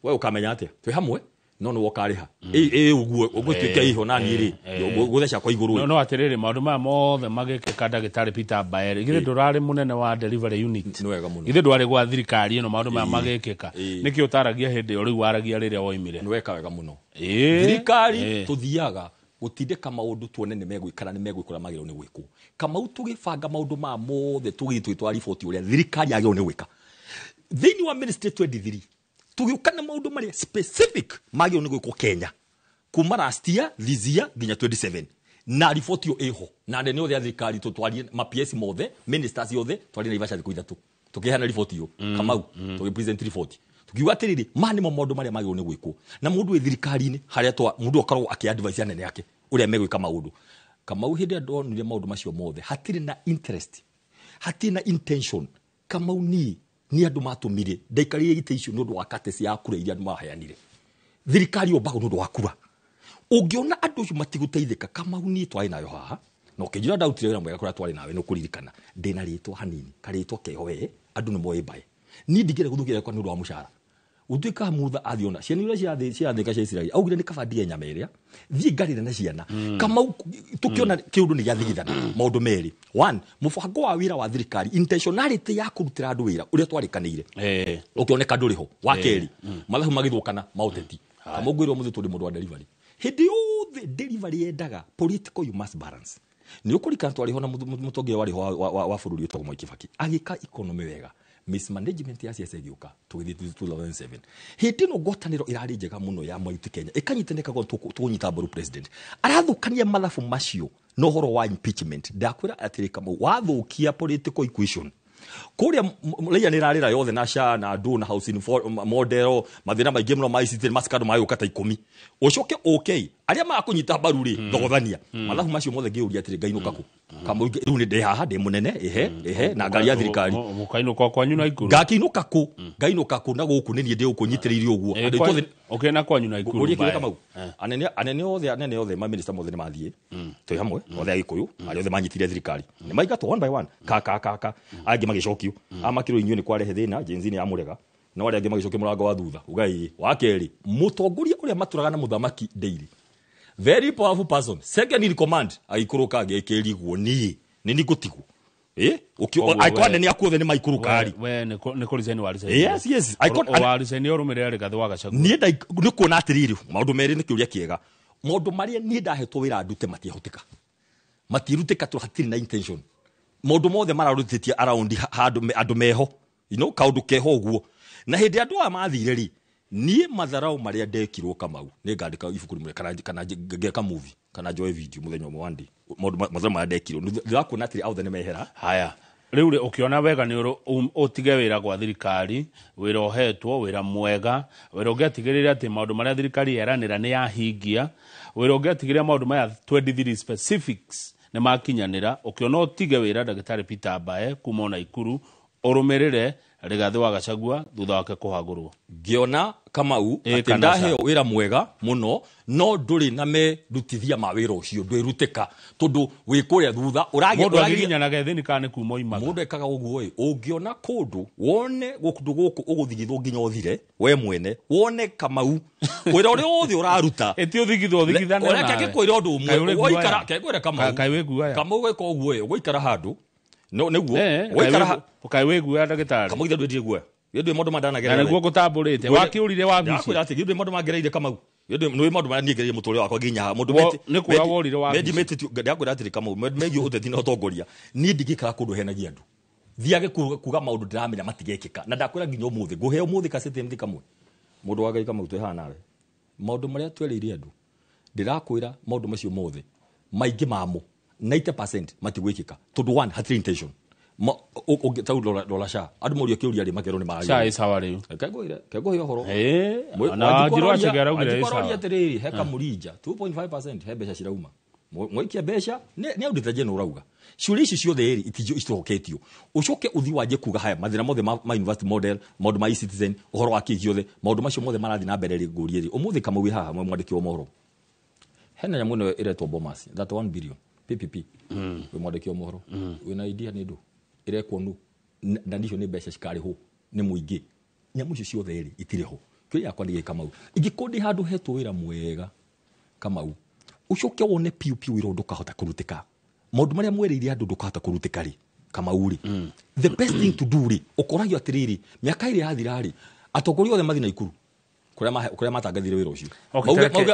we ũkamenya atĩa? Twĩ hamwe, no nĩ wokarĩha ĩ ũguo ũgũtuĩke iho nani rĩ, gũtheca kwa igũrũ.
No atĩrĩrĩ, maũndũ maya mothe magĩkĩka ndagĩtarĩ Peter Mbaeri, githĩ ndũrarĩ mũnene wa delivery unit?
Nĩ wega mũno.
Githĩ ndwarĩ gwa thirikari ĩno maũndũ maya magĩkĩka? Nĩkĩ ũtaragia hĩndĩ ĩyo rĩu waragia rĩrĩa woimire?
Nĩ weka wega mũno. Thirikari tũthiaga gũtindĩka maũndũ tuone nĩ megwĩkara, nĩ megwĩkũra magĩrĩirwo nĩ gwĩkwo. Kamau tũgĩbanga maũndũ maya mothe tũgĩthiĩ tũgĩtwara riboti ũrĩa thirikari yagĩrĩirwo nĩ gwĩka thĩinĩ wa ministry 23, tũgĩũka na maũndũ marĩa specific magĩrĩirwo nĩ gwĩkwo Kenya kuma last year, this year nginya 27, na riboti ĩyo ĩho na anene othe a thirikari tũtwarie ma PS mothe, ministers othe, twarie Naivasha thikũ 3 tũkĩheana riboti ĩyo. Kamau tũgĩpresent riboti tukiuga atĩrĩrĩ, maya nĩmo maũndũ marĩa magĩrĩirwo nĩ gwĩkwo na mũndũ wĩ thirikari-inĩ harĩa mũndũ akoragwo akĩ-advise anene ake ũrĩa megwĩka maũndũ. Kamau hĩndĩ ĩrĩa ndonire maũndũ macio mothe, hatirĩ na interest, hatirĩ na intention. Kamau niĩ nĩ andũ matũmire ndaikarire itĩ icio nĩ ũndũ wa courtesy ya kura iria andũ maheanire. Thirikari yombagwo nĩ ũndũ wa kura. Ũngĩona andũ acio matigũteithĩka, Kamau niĩ twarĩ nayo haha na ũkĩnjĩra ndarutire wĩra mwega kũrĩa twarĩ nawe, nĩ ũkũririkana ndĩna rĩtwa hanini, karĩtwa keho we andũ nĩ moĩ mbaĩ. Niĩ ndingĩenda gũthũkia rĩakwa nĩ ũndũ wa mũcara. Gũtuĩka mutha athiona ciana iria cirathĩka cia Isiraeli, augire nĩ kaba ndige nyama ĩrĩa thiĩ ngarĩre na ciana. Kamau tũkĩona kĩũndũ nĩ gĩathigithana maũndũ merĩ. One, mũbango wa wĩra wa thirikari, intentionality ya kũrutĩra andũ wĩra ũrĩa twarĩkanĩire ũkĩoneka ndũrĩ ho. Wa kerĩ, mathabu magĩthũkana ma ũteti. Kamau ngwĩrwo mũthĩ tũrĩ mũndũ wa delivery. Hĩndĩ yothe delivery yendaga political, you must balance. Nĩ ũkũririkana twarĩ ho na mũtongoria warĩ ho wa bũrũri wĩtagwo Mwai Kibaki agĩka economy wega, mismanagement ya siasa ĩgĩũka tũgĩthiĩ 2007. Hĩndĩ ĩno ngwatanĩro ĩrarĩ njega mũno ya Mount Kenya ĩkanyitanĩra ĩkagwo tũkũnyita mbaru president, arathũkania mathabu macio na ũhoro wa impeachment. Ndakwĩra atĩrĩ Kamau, wathũkia political equation kũrĩa raia nĩ ĩrarĩra yothe na SHA na andũ na housing model, mathĩna maingĩ mũno ma ICT, mascandal magĩũka ta 10, ũcoke ũke arĩa makũnyita mbaru rĩ, thogothania mathabu macio mothe. Ngĩũria atĩrĩ, ngainũka kũ? Kamau rĩu nĩ ndĩ haha, ndĩ mũnene ĩhe ĩhe na ngari ya thirikari.
Mũkainũka kwanyu na Ikuru?
Ngakĩinũka kũ? Ngainũka kũ na gũkũ nĩ niĩ ndĩ gũkũ nyitĩrĩire ũguo andũ aitũ othe?
Ũkĩna kwanyu na Ikuru?
Ũrie kĩũria Kamau, anene othe ma minister mothe nĩ mathiĩ, twĩ hamwe othe a Gĩkũyũ arĩa othe manyitire thirikari nĩ maingatwo one by one, ka ka ka ka angĩ magĩcokio amakĩrwo inyuĩ nĩ kwarehe thĩna, Gen Z nĩ yamũrega, no arĩa angĩ magĩcokia mũrango wa thutha ugai. Wa kerĩ, mũtongoria ũrĩa matũraga na mũthamaki daily, very powerful person, second in command, agĩikũrũka agĩkĩrigwo niĩ nĩ niĩ ngũtigwo.
Koguo
Angĩkorwo anene aku othe nĩ maikũrũka rĩ,
we nĩ kũ resign wa resign?
Yes.
Wa resign ũrũmĩrĩre Rigathĩ wa Gachagua?
Niĩ nĩ kuona atĩrĩrĩ, maũndũ merĩ nĩ kĩũria kĩega. Maũndũ marĩa niĩ ndahetwo wĩra ndute matiahoteka. Matirutĩka tondũ hatirĩ na intention. Maũndũ mothe mararutĩtie around handũ andũ meho. You know, kaũndũ keho ũguo. Na hĩndĩ andũ aya mathire rĩ, niĩ matharau marĩa ndekirwo Kamau, nĩ ngandĩka ibuku rĩmwe kana ngeka movie, kana njoe video mũthenya ũmwe one day. Maũndũ matharau marĩa ndekirwo. Ndĩrakuona atĩrĩ othe nĩ mehera.
Haya. Rĩu rĩ ũkĩona wega nĩ ũtige wĩra gwa thirikari, wĩra ũhetwo, wĩra mwega, wĩra ũngĩatigĩrĩra atĩ maũndũ marĩa thirikari yeranĩra nĩ yahingia, wĩra ũngĩatigĩrĩra maũndũ maya 23 specifics nĩ makinyanĩra, ũkĩona ũtige wĩra Ndagĩtarĩ Peter Mbae kuma o Naikuru, ũrũmĩrĩre Rigathĩ wa Gachagua thutha wake kũhagũrwo.
Ngĩona Kamau atĩ ndaheo wĩra mwega mũno no ndũrĩ na merutithia ma wĩra ũcio, ndwĩrutĩka tondũ wĩ kũrĩa thutha ũragĩa
mũndũ agiginyanaga ethĩni kana nĩ kuma oimaga.
Mũndũ ekaga ũguo ĩ, ũngĩona kũndũ wone gũkũ gũkũ ũgũthigithwo nginya ũthire we mwene, wone Kamau wĩra ũrĩa wothe ũraruta
ĩti ũthigithwo ũthigithane
nawe. Reke ngĩkwĩre ũndũ ũmwe, waikara kengwĩre Kamau
kaĩ wĩguaya
Kamau gwĩka ũguo ĩ, ũgũikara handũ no nĩguo waikara
kaĩ wĩguaya ndagĩtarĩ
Kamau ithe ndwĩndire guoya. Gĩndũ maũndũ mandanagerera.
Na nĩguo ngũtambũrĩte. Wakĩũrire wabici.
Ndakwĩra atĩ gĩndũ maũndũ mangereire Kamau. Gĩndũ nĩ maũndũ marĩa niĩ ngereire mũtũrĩre wakwa nginya haha. Mũndũ
nĩ kũra worire wabici.
Mendi ndakwĩra atĩrĩ Kamau, megiĩ ũteti na ũtongoria. Niĩ ndingĩikara kũndũ henagia andũ. Thiage kuga maũndũ ndĩramenya matigekĩka. Na ndakwĩra nginya ũmũthĩ, ngũhe ũmũthĩ ka statement kamwe. Mũndũ wa Ngai Kamau twĩ haha nawe. Maũndũ marĩa twerĩire andũ. Ndĩrakwĩra maũndũ macio mothe. Maingĩ mamo 90% matigwĩkĩka. Tondũ one, hatirĩ intention. Tau rora SHA andũ morio kĩũria rĩ makerwo nĩ maragia.
SHA ĩ sawa rĩu.
Kengũhe ũhoro.
Ona Wanjiru Wachege araugire ĩ sawa.
Wanjiru atĩrĩrĩ, he kamũrinja 2.5% he mbeca cirauma. Mwaikia mbeca nĩ auditor general ũrauga. Ciũria ici ciothe rĩ iticoketio. Ũcoke ũthiĩ wanjie kuga haya mathĩna mothe ma university model, maũndũ ma e-citizen, ũhoro wa kĩ gĩothe, maũndũ macio mothe marathiĩ na mbere rĩ ngũrie rĩ. Ũmũthĩ Kamau wĩ haha mwandĩki wa mohoro. Hena nyamũ ĩno ĩretwo Bomas, 31 billion PPP. Wĩ mwandĩki wa mohoro. Wĩna idea nĩ ndũ? Ĩrekwo nũ? Na nicio nĩ mbeca cikarĩhwo nĩ mũingĩ. Nyamũ icio ciothe rĩ itirĩ ho. Kĩũria yakwa nĩ gĩkĩ Kamau. Ingĩkorwo ndĩ handũ hetwo wĩra mwega Kamau, ũcoke wone piũ piũ wĩra ũyũ ndũkahota kũrutĩka. Maũndũ marĩa mwerĩire andũ ndũkahota kũrutĩka rĩ, Kamau rĩ. The best thing to do rĩ, ũkoragio atĩrĩrĩ, mĩaka ĩrĩa yathira rĩ, atongoria othe mathiĩ Naikuru. Kũrĩa matangathire wĩra ũcio.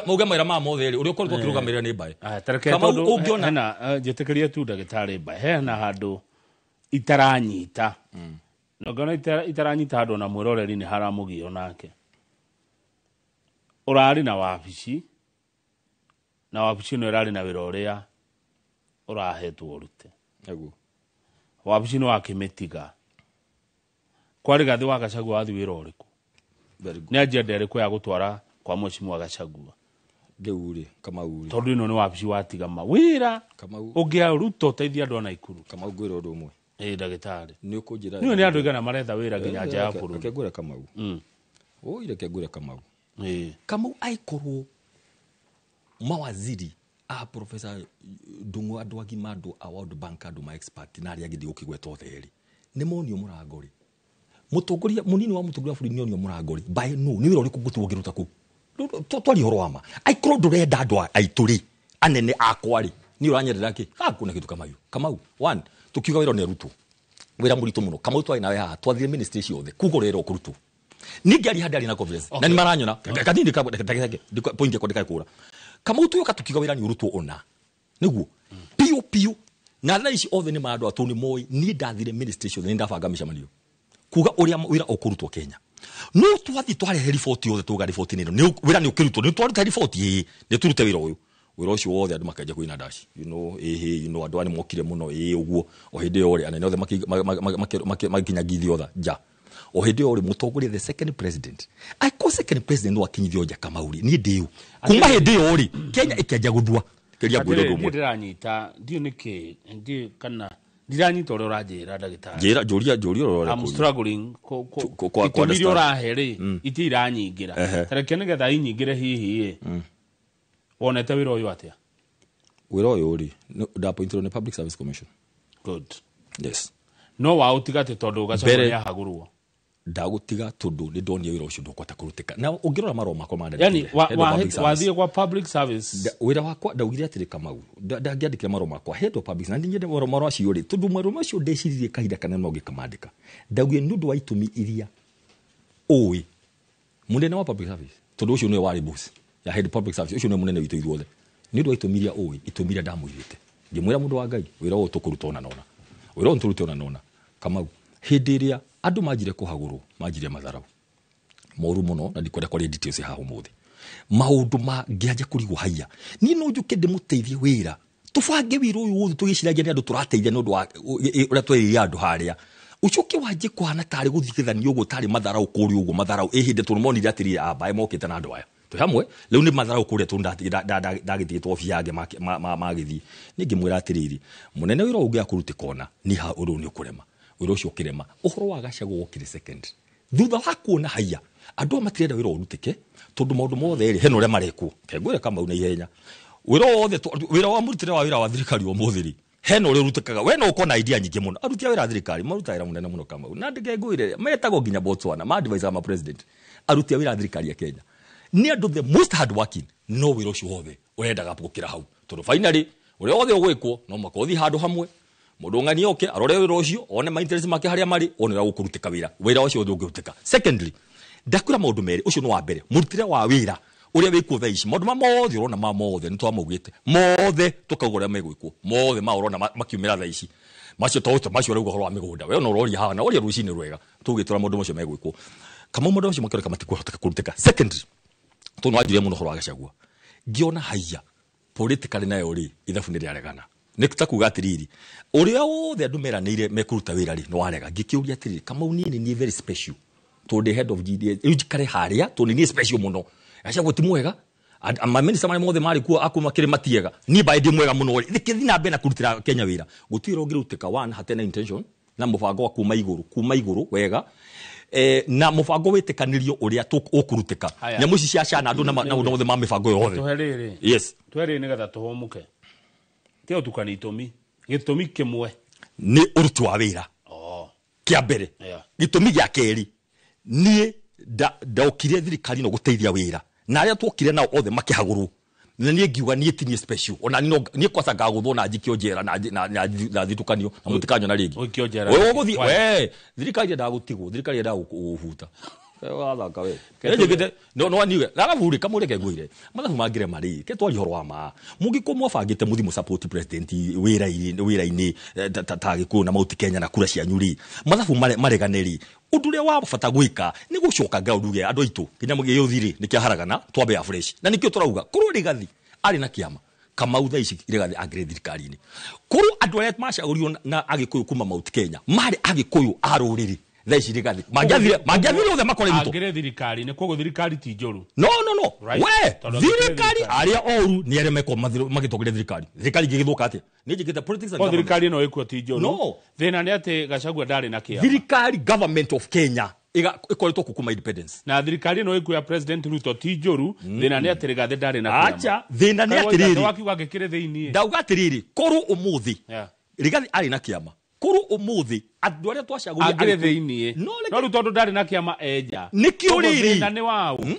Mauge mawĩra maya mothe rĩ, ũrĩa ũkoretwo ũkĩrũgamĩrĩra nĩ Mbae.
Kamau ũngĩona hena njĩtĩkĩrie tu ndagĩtarĩ Mbae, hena handũ itaranyita. Na ngona itaranyita handũ na mwĩroreri nĩ haramũgio nake. Ũrarĩ na wabici, na wabici ĩno ĩrarĩ na wĩra ũrĩa ũrahetwo ũrute.
Nĩguo.
Wabici nĩ wakĩmĩtiga. Kwa Rigathĩ wa Gachagua wathiĩ wĩra ũrĩkũ? Nĩ agenda ĩrĩkũ ya gũtwara kwa Mheshimiwa Gachagua?
Rĩu rĩ, Kamau rĩ.
Tondũ ĩno nĩ wabici watiga ma wĩra.
Kamau.
Ũngĩaruta ũteithie andũ a Naikuru.
Kamau ngwĩre ũndũ ũmwe.
Ĩĩ ndagĩtarĩ.
Nĩ ũkũnjĩra.
Nĩ andũ aigana maretha wĩra nginya nja ya bũrũri.
Reke ngwĩre Kamau. Oi reke ngwĩre Kamau.
Ĩĩ.
Kamau aikorwo mawaziri a Professor Ndung'u andũ agima andũ a World Bank andũ ma expert na arĩa angĩ ndigũkĩgweta othe rĩ. Nĩ monio mũrango rĩ. Mũtongoria mũnini wa mũtongoria wa bũrũri nĩ onio mũrango rĩ. By no, nĩ wĩra ũrĩkũ ngũtigwo ngĩruta kũu? Twarie ũhoro wa ma. Aikorwo ndũrenda andũ aitũ rĩ, anene akwa rĩ, niĩ ũranyendera kĩ? Hakuna kĩndũ Kamau. Kamau, one, tũkiuga wĩra nĩ arutwo. Wĩra mũritũ mũno. Kamau twarĩ nawe haha, twathire ministry ciothe. Kuga ũrĩa ũkũrutwo. Niĩ ngĩaria handũ ndarĩ na confidence. Na nĩ maranyona. Kanini point yakwa ndĩkae kũra. Kamau tuoka tũkiuga wĩra nĩ ũrutwo ona. Nĩguo. Piũ piũ. Na thaa ici othe nĩ marandora tondũ nĩ moĩ niĩ ndathire ministry ciothe, nĩ ndabanga mĩcemanio. Kuga ũrĩa wĩra ũkũrutwo Kenya. No twathiĩ twarehe riboti yothe tuga riboti nĩ ĩno. Wĩra nĩ ũkĩrutwo. Nĩ twaruta riboti ĩĩ, nĩ tũrute wĩra ũyũ. Wĩra ũcio wothe andũ makanjia kũina ndaci. You know, ĩhĩ, you know, andũ aya nĩ mokire mũno, ĩĩ ũguo. O hĩndĩ ĩyo rĩ, anene othe makinyangithio othe nja. O hĩndĩ ĩyo rĩ, mũtongoria the second president. Aiko second president no akinyithio nja Kamau rĩ, niĩ ndĩũ. Kuma hĩndĩ ĩyo rĩ, Kenya ĩkĩanjia gũthua. Kĩria ngwĩre ũndũ ũmwe.
Ndĩranyita, ndiũ nĩkĩ, ndiũ kana ndiranyita ũrĩa ũranjĩra ndagĩtarĩ.
Njĩra, njũria, njũria ũrĩa
I'm struggling itũmi iria ũrahe rĩ, iti iranyingĩra. Ta reke nĩgetha inyingĩre hihi ĩ. Wonete wĩra ũyũ atĩa?
Wĩra ũyũ rĩ, ndapointirwo nĩ Public Service Commission.
Good.
Yes.
No waũtiga atĩ tondũ Gachagua nĩ ahagũrwo?
Ndagũtiga tondũ nĩ ndonire wĩra ũcio ndũkũhota kũrutĩka. Na ũngĩrora marũa makwa ma
Yani, wathiĩ kwa public service.
Wĩra wakwa ndaugire atĩrĩ Kamau, ndangĩandĩkire marũa makwa head of public na ningĩ marũa macio rĩ, tondũ marũa macio ndeciririe kahinda kanene no ngĩkamandĩka. Ndaugire nĩ ũndũ wa itũmi iria ũĩ mũnene wa public service, tondũ ũcio nĩwe warĩ boss. Ya head public service ucio nĩ mũnene witũ ithuothe. Nĩ ũndũ wa itũmi iria ũĩ, itũmi iria ndamũigĩte. Ngĩmwĩra mũndũ wa Ngai, wĩra ũyũ tũkũruta ũna na ũna. Wĩra ũyũ tũrute ũna na ũna. Kamau, hĩndĩ ĩrĩa andũ manjire kũhagũrwo, manjire matharau. Moru mũno na ndikwenda kwaria details haha ũmũthĩ. Maũndũ ma ngĩanjia kũrigwo haiya. Niĩ no njũke ndĩmũteithie wĩra. Tũbange wĩra ũyũ wothe tũgĩciragia nĩ andũ tũrateithia nĩ ũndũ wa ũrĩa twerĩire andũ harĩa. Ũcoke wanjie kũhana tarĩ gũthigithania ũguo tarĩ matharau kũrĩa ũguo matharau ĩ hĩndĩ tondũ monire atĩrĩrĩ aba mokĩte na andũ aya. Twĩ hamwe rĩu nĩ matharau kũrĩa tondũ ndagĩtigĩtwo obi yangĩ magĩthiĩ. Niĩ ngĩmwĩra atĩrĩrĩ, mũnene wĩra ũyũ ũngĩaga kũrutĩka ũna, niĩ haha ũndũ ũyũ nĩ ũkũrema. Wĩra ũcio ũkĩrema. Ũhoro wa Gachagua wokire second. Thutha wa kuona haiya, andũ aya matirenda wĩra ũrutĩke, tondũ maũndũ mothe rĩ, hena ũrĩa marekwo. Reke ngwĩre Kamau na ihenya. Wĩra wothe, wĩra wa mũrutĩre wa wĩra wa thirikari ũmũthĩ rĩ, hena ũrĩa ũrutĩkaga. We no ũkorwo na idea nyingĩ mũno. Aruti a wĩra a thirikari marutaga wĩra mũnene mũno Kamau. Na ndeke ngwĩre, metagwo nginya Botswana, ma advice ma president. Aruti a wĩra a thirikari ya Kenya. Nĩ andũ the most hard working, no wĩra ũcio wothe ũrendaga gũkĩra hau. Tondũ finally, ũrĩa wothe ũgwĩkwo, no mũhaka ũthiĩ handũ hamwe. Mũndũ ng'ani oke, arore wĩra ũcio, one ma interest make harĩa marĩ, one ũrĩa gũkũrutĩka wĩra. Wĩra ũcio wothe ũngĩrutĩka. Secondly, ndakwĩra maũndũ merĩ, ũcio nĩ wa mbere, mũrutĩre wa wĩra ũrĩa wĩkuo thaa ici, maũndũ ma mothe ũrona ma mothe nĩ twamaugĩte, mothe tũkauga ũrĩa megwĩkwo, mothe ma ũrona makiumĩra thaa ici. Macio to ũcio, macio ũrauga ũhoro wa mĩgũnda, we ona ũroria haha, na ũria rũcinĩ rwega, tũgĩtwara maũndũ macio megwĩkwo. Kamau maũndũ macio makĩoneka matikũhoteka kũrutĩka. Secondly, tondũ nĩwanjũria mũno ũhoro wa Gachagua, ngĩona haiya, politically nayo rĩ, ithabu nĩ rĩaregana. Nĩ ta kuga atĩrĩrĩ, ũrĩa wothe andũ meranĩire mekũruta wĩra rĩ, nĩ warega. Ngĩkĩũria atĩrĩrĩ, Kamau niĩ nĩ niĩ very special, tondũ ndĩ head of GDS, rĩu njikare harĩa, tondũ nĩ niĩ special mũno. Gachagua ti mwega, maminista marĩa mothe marĩ kuo akuma kĩrĩ matiega, niĩ mbaĩ ndĩ mwega mũno rĩ, reke thiĩ na mbere na kũrutĩra Kenya wĩra. Gũtirĩ wĩra ũngĩrutĩka, one, hatarĩ na intention, na mũbango wa kuma igũrũ, kuma igũrũ wega, na mũbango wĩtĩkanĩrio ũrĩa ũkũrutĩka. Nyamũ ici cia cana andũ na maũndũ mothe ma mĩbango yothe.
Tũhe rĩrĩ.
Yes.
Tũhe rĩrĩ nĩgetha tũhũmũke. Tiga ũtukanie itũmi. Gĩtũmi kĩmwe.
Nĩ ũruti wa wĩra. Kĩa mbere. Gĩtũmi gĩa kerĩ, niĩ ndokire thirikari ĩno gũteithia wĩra. Na arĩa twokire nao othe makĩhagũrwo. Na niĩ ngiuga niĩ ti niĩ special. Ona niĩ no, niĩ kwanza ngagũthwo na njikio njera na na thitũkanio na mũtikanyona rĩngĩ.
Ũikio njera.
Wewe ũgũthiĩ, we, thirikari yendaga gũtigwo, thirikari yendaga gũbuta. Wathaka we. Njĩkĩte, no, no niwe. Na arabu rĩ, kamũreke ngwĩre. Mathabu mangĩrema rĩ, ke twarie ũhoro wa ma. Mũngĩkorwo mwabangĩte mũthiĩ mũsupport president wĩra-inĩ, ta Gĩkũyũ na Mount Kenya na kura cianyu rĩ, mathabu maregane rĩ, ũndũ ũrĩa wa bata gwĩka nĩ gũcoka ground uge andũ aitũ kĩnyamũ gĩũthi rĩ, nĩ kĩaharagana, twambe afresh. Na nĩkĩo tũrauga, korwo Rigathi arĩ na kĩama, Kamau thaa ici Rigathi angĩrĩ thirikari-inĩ. Korwo andũ arĩa macagũrirwo na Agĩkũyũ kuma Mount Kenya marĩ Agĩkũyũ a rũrĩrĩ, thaa ici Rigathi mangĩathire othe makore Ruto.
Angĩrĩ thirikari-inĩ, koguo thirikari ti njũru.
No, no, no.
Right.
We,
Tondũ angĩkĩrĩ
thirikari
thirikari.
arĩa oru nĩ arĩa mekwo magĩtongoria thirikari. Thirikari ingĩgĩthũka atĩa? Nĩ njĩkĩte politics and
O
government.
thirikari ĩno ĩkuo ti njũru.
No.
Thĩna nĩ atĩ Gachagua ndarĩ na kĩama.
Thirikari government of Kenya ĩkoretwo kuo kuma independence.
Na thirikari ĩno ĩkuo ya President Ruto ti njũru, thĩna nĩ atĩ Rigathi ndarĩ na kĩama.
Acha, thĩna nĩ
Kaĩ
atĩrĩrĩ.
wakiuga ngĩkĩrĩ thĩiniĩ.
Ndauga atĩrĩrĩ, korwo ũmũthĩ
Yeah.
Rigathi arĩ na kĩama, korwo ũmũthĩ andũ arĩa twacagũrire
Angĩrĩ
arĩ
thĩiniĩ.
No, reke
No rĩu tondũ ndarĩ na kĩama enja.
Nĩkĩo
Koguo
rĩrĩ.
thĩna nĩ waũ?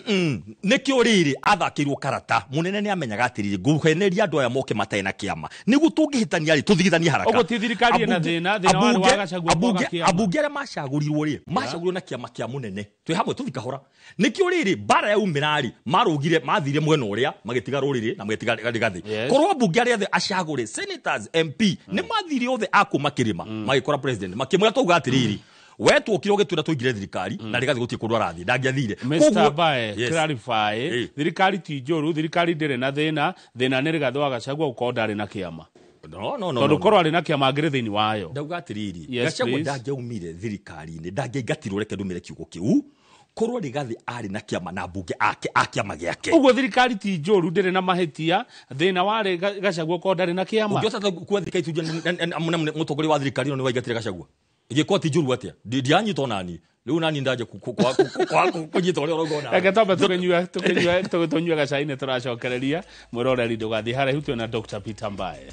Nĩkĩo rĩrĩ athakĩirwo karata. Mũnene nĩ amenyaga atĩrĩrĩ, ngũheneria andũ aya moke matarĩ na kĩama. Nĩguo tũngĩhĩtania rĩ, tũthigithanie haraka.
Ũguo ti thirikari ĩna thĩna, thĩna warĩ wa Gachagua kwaga kĩama.
Ambunge arĩa macagũrirwo rĩ, macagũrirwo na kĩama kĩa mũnene. Twĩ hamwe tũthi kahora. Nĩkĩo rĩrĩ mbara yaumĩra rĩ, marũgire, mathire mwena ũrĩa, magĩtiga rũrĩrĩ na magĩtiga Rigathi.
Yes.
Korwo ambunge arĩa othe acagũre, senators, MP, nĩ mathire othe a kuma kĩrĩma, magĩkora president, makĩmwĩra twauga atĩrĩrĩ, we tuokire ũgĩtwĩra tũingĩre thirikari, na Rigathi gũtirĩ kũndũ arathiĩ, ndangĩathire.
Mr.
Koguo
Bae,
Yes.
clarify, thirikari ti njũru, thirikari ndĩrĩ na thĩna, thĩna nĩ Rigathi wa Gachagua gũkorwo ndarĩ na kĩama.
No, no, no,
Tondũ
no, no.
korwo arĩ na kĩama angĩrĩ thĩinĩ wayo.
Ndauga atĩrĩrĩ,
Yes,
Gachagua
please.
ndangĩaumire thirikari-inĩ, ndangĩaingatirwo, reke ndũmĩre kiugo kĩu. Korwo Rigathi arĩ na kĩama na mbunge ake a kĩama gĩake.
Ũguo thirikari ti njũru, ndĩrĩ na mahĩtia, thĩna warĩ Gachagua korwo ndarĩ na kĩama.
Ũngĩhota kuwa thirikari tu na mũtongoria wa thirikari ĩno nĩ waingatire Gachagua. Ingĩkorwo ti njũru atĩa? Ndianyitwo nani. Rĩu nani ndaje kũnyita ũrĩa ũrauga ona.
Reke twambe tũnyue gacai nĩ tũracokereria. Mwĩroreri ndũgathiĩ haraihu, twĩna Dr. Peter Mbae.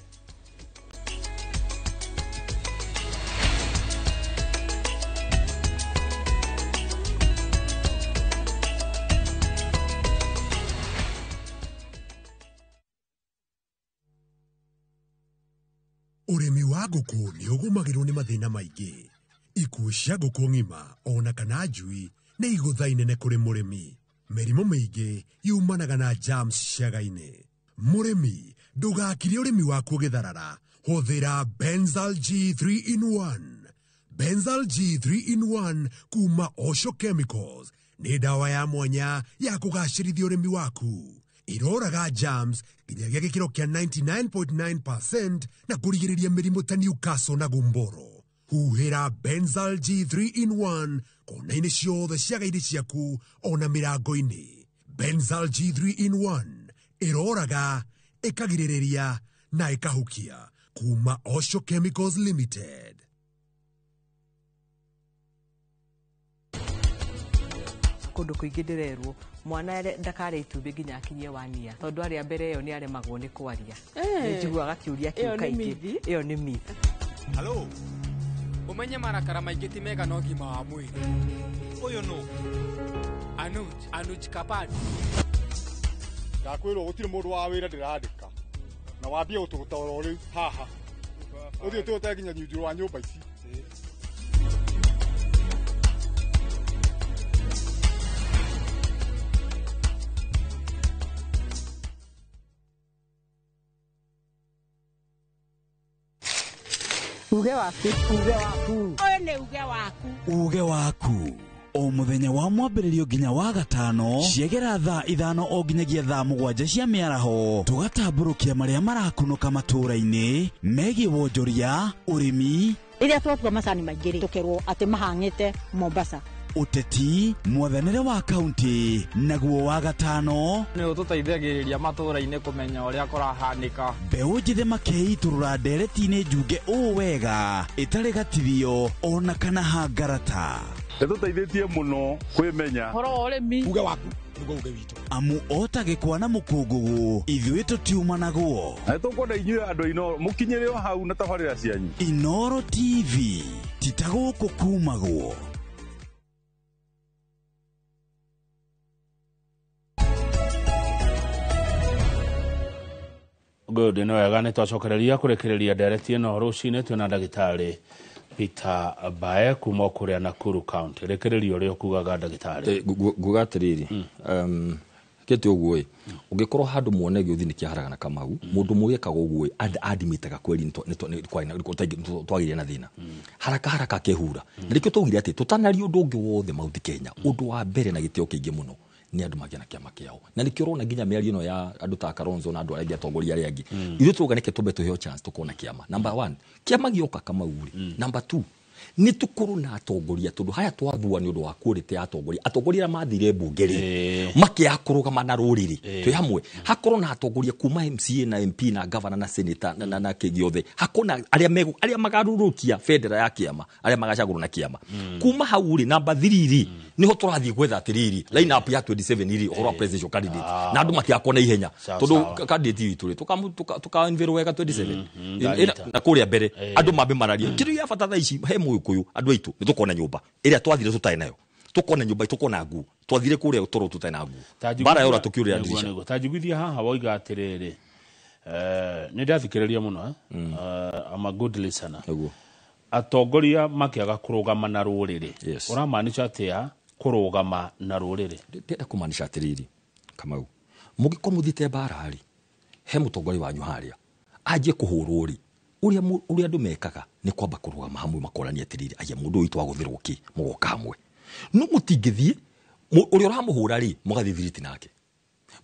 Ũrĩmi wa ngũkũ nĩ ũgũmagĩrwo nĩ mathĩna maingĩ. Ikuũ cia ngũkũ ng'ima ona kana njui nĩ igũtha inene kũrĩ mũrĩmi. Mĩrimũ mĩingĩ yumanaga na germs ciaga-inĩ. Mũrĩmi, ndũgakire ũrĩmi waku ũgĩtharara. Hũthĩra Benzal G3 in 1. Benzal G3 in 1 kuma Osho Chemicals nĩ ndawa ya mwanya ya kũgacĩrithia ũrĩmi waku. Iroraga germs nginyagia gĩkĩro kĩa 99.9% na kũrigĩrĩria mĩrimũ ta Newcastle na gumboro. Huhĩra Benzal G3 in 1 kona-inĩ ciothe ciaga-inĩ ciaku ona mĩrango-inĩ. Benzal G3 in 1 ĩroraga, ĩkagirĩrĩria na ĩkahukia kuma Osho Chemicals Limited.
Kũndũ kũingĩ ndĩrerwo mwana ndakarĩa itumbĩ nginya akinyie wania tondũ arĩa mbere ĩyo nĩ aremagwo nĩ kwaria. Nĩ njiguaga kĩũria kĩu
Ĩyo nĩ
kaingĩ.
myth.
Ĩyo nĩ myth.
Halo, umenye marakara maingĩ ti mega na ũgima wa mwĩrĩ. Ũyũ nũ? Anuj, Anuj Kapadi.
Ndakwĩrwo gũtirĩ mũndũ wa wĩra ndĩrandĩka na wambie gũtũgũta oro rĩu haha ũthiĩ ũtũgũte nginya nyunju rwa nyũmba ici.
Uge waku, uge waku.
Ũyũ nĩ uge waku.
Uge waku o muthenya wa mwambĩrĩrio nginya wa gatano ciegera thaa 5 o nginyagia thaa 7 cia mĩaraho tũgatambũrũkia marĩa marakunũka matũũra-inĩ megiĩ wonjoria, ũrĩmi,
Rĩrĩa twatua macani maingĩ rĩ, tũkerwo atĩ mahang'ĩte Mombasa.
Ũteti, mwathanĩre wa kaunti, naguo wa gatano
Nĩ ũtũteithagĩrĩria matũũra-inĩ kũmenya ũrĩa kũrahanĩka.
Mbeũ njĩthĩ makeitũrũra ndereti-inĩ njunge ũũ wega ĩtarĩ gatithio ona kana hangarata.
Ĩtũteithĩtie mũno kwĩmenya.
Ũhoro wa ũrĩmi.
Uge waku nĩguo uge witũ.
Amu o ta gĩkwa na mũkũngũgũ ithuĩ tũtiumanagwo.
Na nĩtũkwenda inyuĩ andũ a Inooro mũkinyĩre o hau na tabarĩra cianyu.
Inooro TV ti ta gũkũ kumagwo.
Good, nĩ wega nĩ twacokereria kũrĩkĩrĩria ndereti ĩno rũcinĩ twĩna ndagĩtarĩ Peter Bae kuma kũrĩa Nakuru County. Rĩkĩrĩria ũrĩa ũkugaga ndagĩtarĩ.
Nguga atĩrĩrĩ, kĩte ũguo ĩ, ũngĩkorwo handũ muone gĩũthi nĩ kĩaharaga na Kamau, mũndũ mũgĩ ekaga ũguo ĩ, admitaga kweri twagĩire na thĩna haraka haraka akehura. Na nĩkĩo twaugire atĩ tũtanaria ũndũ ũngĩ wothe Mount Kenya, ũndũ wa mbere na gĩtĩo kĩingĩ mũno nĩ andũ magĩa na kĩama kĩao. Na nĩkĩo ũrona nginya mĩario ĩno ya andũ ta Kalonzo na andũ arĩa angĩ atongoria arĩa angĩ, ithuĩ turauga nĩkĩ tũmbe tũheo chance tũkorwo na kĩama. Number 1, kĩama gĩoka Kamau rĩ. Number 2, nĩ tũkorwo na atongoria tondũ haya twathua nĩ ũndũ wa quality ya atongoria. Atongoria arĩa mathire mbunge rĩ, makĩaga kũrũgama na rũrĩrĩ twĩ hamwe. Hakorwo na atongoria kuma MCA na MP na governor na senator na kĩ gĩothe. Hakorwo na arĩa magarũrũkia bendera ya kĩama, arĩa magacagũrwo na kĩama. Kuma hau rĩ, number 3 rĩ, niho tũrathiĩ gwetha atĩrĩrĩ line up ya 27 rĩ, ũhoro wa presidential candidate. Na andũ matigakorwo na ihenya tondũ candidate witũ rĩ, tũka unveil wega 27. Na kũrĩa mbere andũ mambe mararie. Kĩndũ gĩa bata thaa ici he Mũgĩkũyũ andũ aitũ nĩ tũkona nyũmba ĩrĩa twathire tũtarĩ nayo, tũkona nyũmba, tũkona nguo, twathire kũrĩa toro tũtarĩ na nguo, mbara yora tũkĩũrĩra ndirisha.
Ta njiguithia haha woiga atĩrĩrĩ, nĩ ndathikĩrĩria mũno, I'm a good listener. Atongoria makĩaga kũrũgama na rũrĩrĩ, ũramaanisha atĩa kũrũgama na rũrĩrĩ?
Ndĩrenda kũmaanisha atĩrĩrĩ Kamau, mũngĩkorwo mũthiĩte mbara rĩ, he mũtongoria wanyu harĩa anjie kũhũrwo rĩ, ũrĩa andũ mekaga nĩ kwamba kũrũgama hamwe makorania atĩrĩrĩ, aya mũndũ ũyũ witũ agũthĩrwo kĩ, mũgoka hamwe. No mũtingĩthiĩ ũrĩa ũramũhũra rĩ, mũgathiĩ thiriti nake.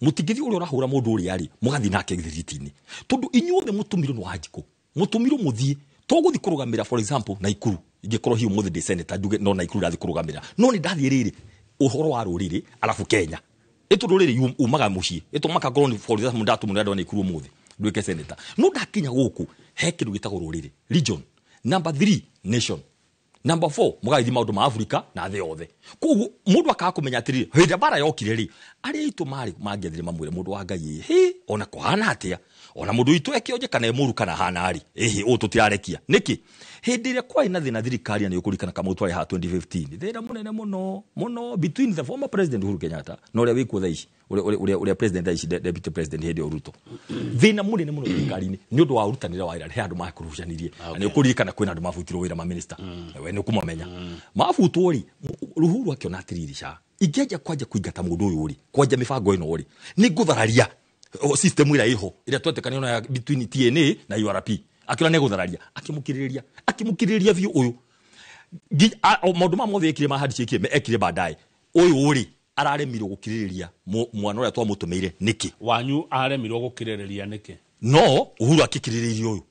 Mũtingĩthiĩ ũrĩa ũrahũra mũndũ ũrĩa rĩ, mũgathiĩ nake thiriti-inĩ. Tondũ inyuothe mũtũmirwo nĩ Wanjikũ, mũtũmirwo mũthiĩ, tũgũthiĩ kũrũgamĩra for example Naikuru, ingĩkorwo hihi ũmũthĩ ndĩ senator njuge no Naikuru ndathiĩ kũrũgamĩra, no nĩ ndathiĩ rĩrĩ ũhoro wa rũrĩrĩ arabu Kenya. Ĩtondũ rĩrĩ umaga mũciĩ, ĩtũmaka ngorwo nĩ for example ndatũmwo nĩ andũ a Naikuru ũmũthĩ nduĩke senator, no ndakinya gũkũ he kĩndũ gĩtagwo rũrĩrĩ, region. Number 3, nation. Number 4, mũgagĩthiĩ maũndũ ma Afrika na thĩ yothe. Koguo mũndũ akaga kũmenya atĩrĩrĩ, hĩndĩ ĩrĩa mbara yokire rĩ, arĩa aitũ marĩ mangĩathire mamwĩre mũndũ wa Ngai ĩ, hĩ, ona kũhana atĩa, ona mũndũ witũ ekĩonje kana e mũru kana hana rĩ, ĩhĩ, ũũ tũtirarekia. Nĩkĩ? Hĩndĩ ĩrĩa kwarĩ na thĩna thirikari na nĩ ũkũririkana Kamau twarĩ haha 2015, thĩna mũnene mũno mũno between the former president Uhuru Kenyatta na ũrĩa wĩkuo thaa ici, ũrĩa president thaa ici, deputy president hĩndĩ ĩyo Ruto. Thĩna mũnene mũno thirikari-inĩ nĩ ũndũ wa ũrutanĩre wa wĩra, he andũ makurucanirie. Na nĩ ũkũririkana kwĩna andũ mabutirwo wĩra ma minister. We nĩ ũkũmamenya. Mabutwo rĩ, Uhuru akĩona atĩrĩrĩ, ca, Ingĩanjia kwanja kũingata mũndũ ũyũ rĩ, kwanja mĩbango ĩno rĩ, nĩ ngũthararia system ĩrĩa ĩho ĩrĩa twetĩkanio nayo between TNA na URP. Akiona nĩ gũthararia, akĩmũkirĩrĩria, akĩmũkirĩrĩria biũ ũyũ. Maũndũ ma mothe ekire ma handshake ekire baadaye. Ũyũ rĩ araremirwo gũkirĩrĩria mwana ũrĩa twamũtũmĩire nĩkĩ?
Wanyu aremirwo gũkirĩrĩria nĩkĩ?
No Uhuru akĩkirĩrĩirie ũyũ.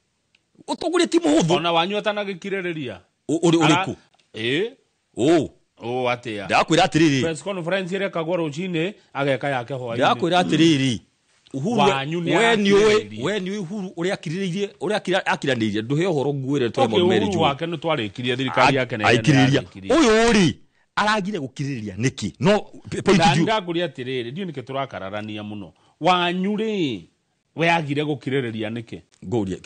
Ũtongoria ti mũhũthũ.
Ona wanyu atanagĩkirĩrĩria.
Ũrĩkũ?
Ĩ? Ũ atĩa?
Ndakwĩra atĩrĩrĩ.
Press conference ĩrekagwo rũcinĩ ageka yake hwaĩ-inĩ.
Ndakwĩra atĩrĩrĩ. Uhuru
wanyu nĩ
we nĩ Uhuru ũrĩa akirĩrĩirie, ũrĩa akiranĩirie, ndũhe ũhoro nguĩre twa maũndũ merĩ
Uhuru
njũĩ.
wake nĩ twarĩkirie thirikari yake nĩ
Aikirĩrĩria. Ũyũ rĩ aragire gũkirĩrĩria nĩkĩ? No point
you ndakũria atĩrĩrĩ, ndiũ nĩkĩ tũrakararania mũno. Wanyu rĩ we agire gũkirĩrĩria nĩkĩ?
Ngũrie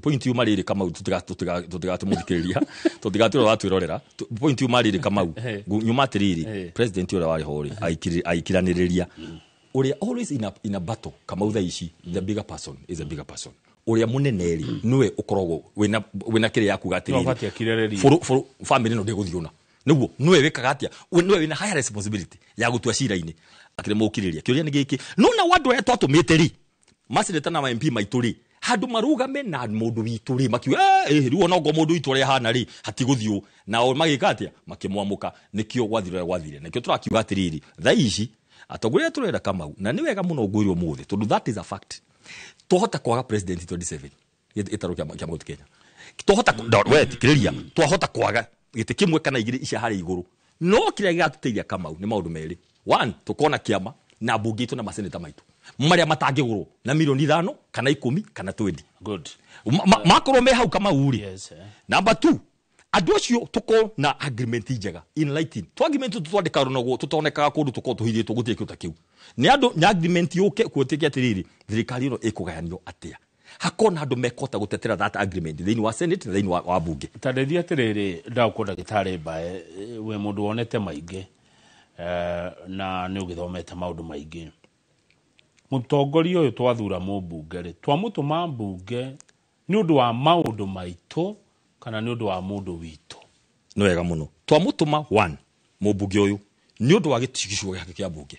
point yuma rĩrĩ Kamau, tũtigatũmũthikĩrĩria, tũtigatwĩra watwĩrorera. Point yuma rĩrĩ Kamau, nyuma atĩrĩrĩ, president ũrĩa warĩ ho rĩ aikiranĩrĩria. Ũrĩa always in a battle Kamau thaa ici, the bigger person is a bigger person. Ũrĩa mũnene rĩ nĩwe ũkoragwo wĩna kĩrĩa yakuga atĩrĩrĩ, family ĩno ndĩgũthiĩ ũna. Nĩguo nĩwe wĩkaga atĩa, nĩwe wĩna higher responsibility ya gũtua cira-inĩ. Akĩremwo gũkirĩrĩria. Kĩũria nĩ gĩkĩ, no na andũ arĩa twatũmĩte rĩ, maseneta na MP maitũ rĩ, handũ marugame na mũndũ witũ rĩ, makiuga rĩu ona okorwo mũndũ witũ ũrĩa ahana rĩ hatigũthiĩ ũũ. Nao magĩka atĩa? Makĩmwamũka. Nĩkĩo gwathire ũrĩa gwathire. Nĩkĩo tũrakiuga atĩrĩrĩ, thaa ici atongoria tũrenda Kamau, na nĩ wega mũno ngwĩre ũmũthĩ tondũ that is a fact. Twahota kwaga president 27 gĩtarũ kĩa Mount Kenya. Twahota we tikĩrĩria, twahota kwaga gĩtĩ kĩmwe kana igĩrĩ icia harĩa igũrũ. No kĩrĩa gĩgatũteithia Kamau nĩ maũndũ merĩ. One, tũkona kĩama na mbunge itũ na maseneta maitũ marĩa matangĩgũrwo na milioni 5 kana 10 kana 20.
Good.
Makorwo me hau Kamau rĩ.
Yes.
Number 2, andũ acio tũkorwo na agreement njega in writing. Tũ agreement tũtwandĩka rũnaguo tũtonekaga kũndũ tũkorwo tũhithĩtwo gũtirĩ kĩndũ ta kĩu. Nĩ andũ nĩ agreement yũke kuotikia atĩrĩrĩ, thirikari ĩno ĩkũgayanio atĩa. Hakorwo na andũ mekũhota gũtetera that agreement thĩinĩ wa Senate na thĩinĩ wa bunge.
Ta ndeithia atĩrĩrĩ, ndagũkũ ndagĩtarĩ Mbae, we mũndũ wonete maingĩ na nĩ ũgĩthomete maũndũ maingĩ. Mũtongoria ũyũ twathura mũmbunge rĩ, twamũtũma mbunge nĩ ũndũ wa maũndũ maitũ kana nĩ ũndũ wa mũndũ witũ?
Nĩ wega mũno. Twamũtũma one mũmbunge ũyũ nĩ ũndũ wa gĩcigo gĩake kĩa mbunge.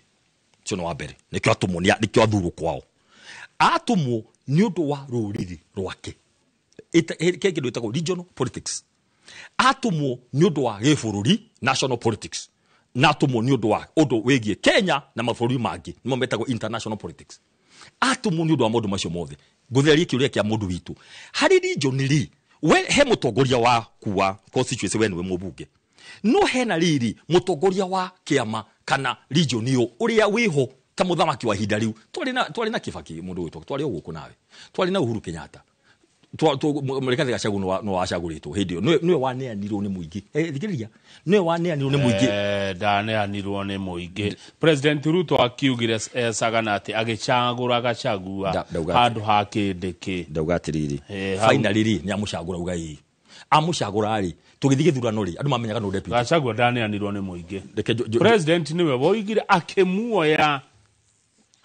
Ũcio nĩ wa mbere. Nĩkĩo atũmwo, nĩkĩo athurwo kwao. Atũmwo nĩ ũndũ wa rũrĩrĩ rwake. Kĩndũ gĩtagwo regional politics. Atũmwo nĩ ũndũ wa gĩbũrũri, national politics. Na atũmwo nĩ ũndũ wa ũndũ wĩgiĩ Kenya na mabũrũri mangĩ, nĩmo metagwo international politics. Atũmwo nĩ ũndũ wa maũndũ macio mothe. Ngũthererie kĩũria kĩa mũndũ witũ. Harĩ region rĩ, we he mũtongoria waku wa constituency, we nĩwe mũmbunge. No hena rĩrĩ mũtongoria wa kĩama kana region ĩyo ũrĩa wĩho ta mũthamaki wa ihinda rĩu. Twarĩ na Kibaki mũndũ witũ, twarĩ o gũkũ nawe. Twarĩ na Uhuru Kenyatta. Rigathĩ Gachagua no wacagũrĩtwo hĩndĩ ĩyo. Nĩwe waneanirwo nĩ mũingĩ. Thikĩrĩria. Nĩwe waneanirwo nĩ mũingĩ.
Ndaneanirwo nĩ mũingĩ. President Ruto akiugire Sagana atĩ agĩcagũra Gachagua handũ ha kĩndĩkĩ.
Ndauga atĩrĩrĩ. Finally rĩ nĩ amũcagũra uga ĩĩ. Amũcagũra rĩ, tũgĩthiĩ gĩthurano rĩ, andũ mamenyaga nũ deputy.
Gachagua ndaneanirwo nĩ mũingĩ. President nĩwe woigire akĩmuoya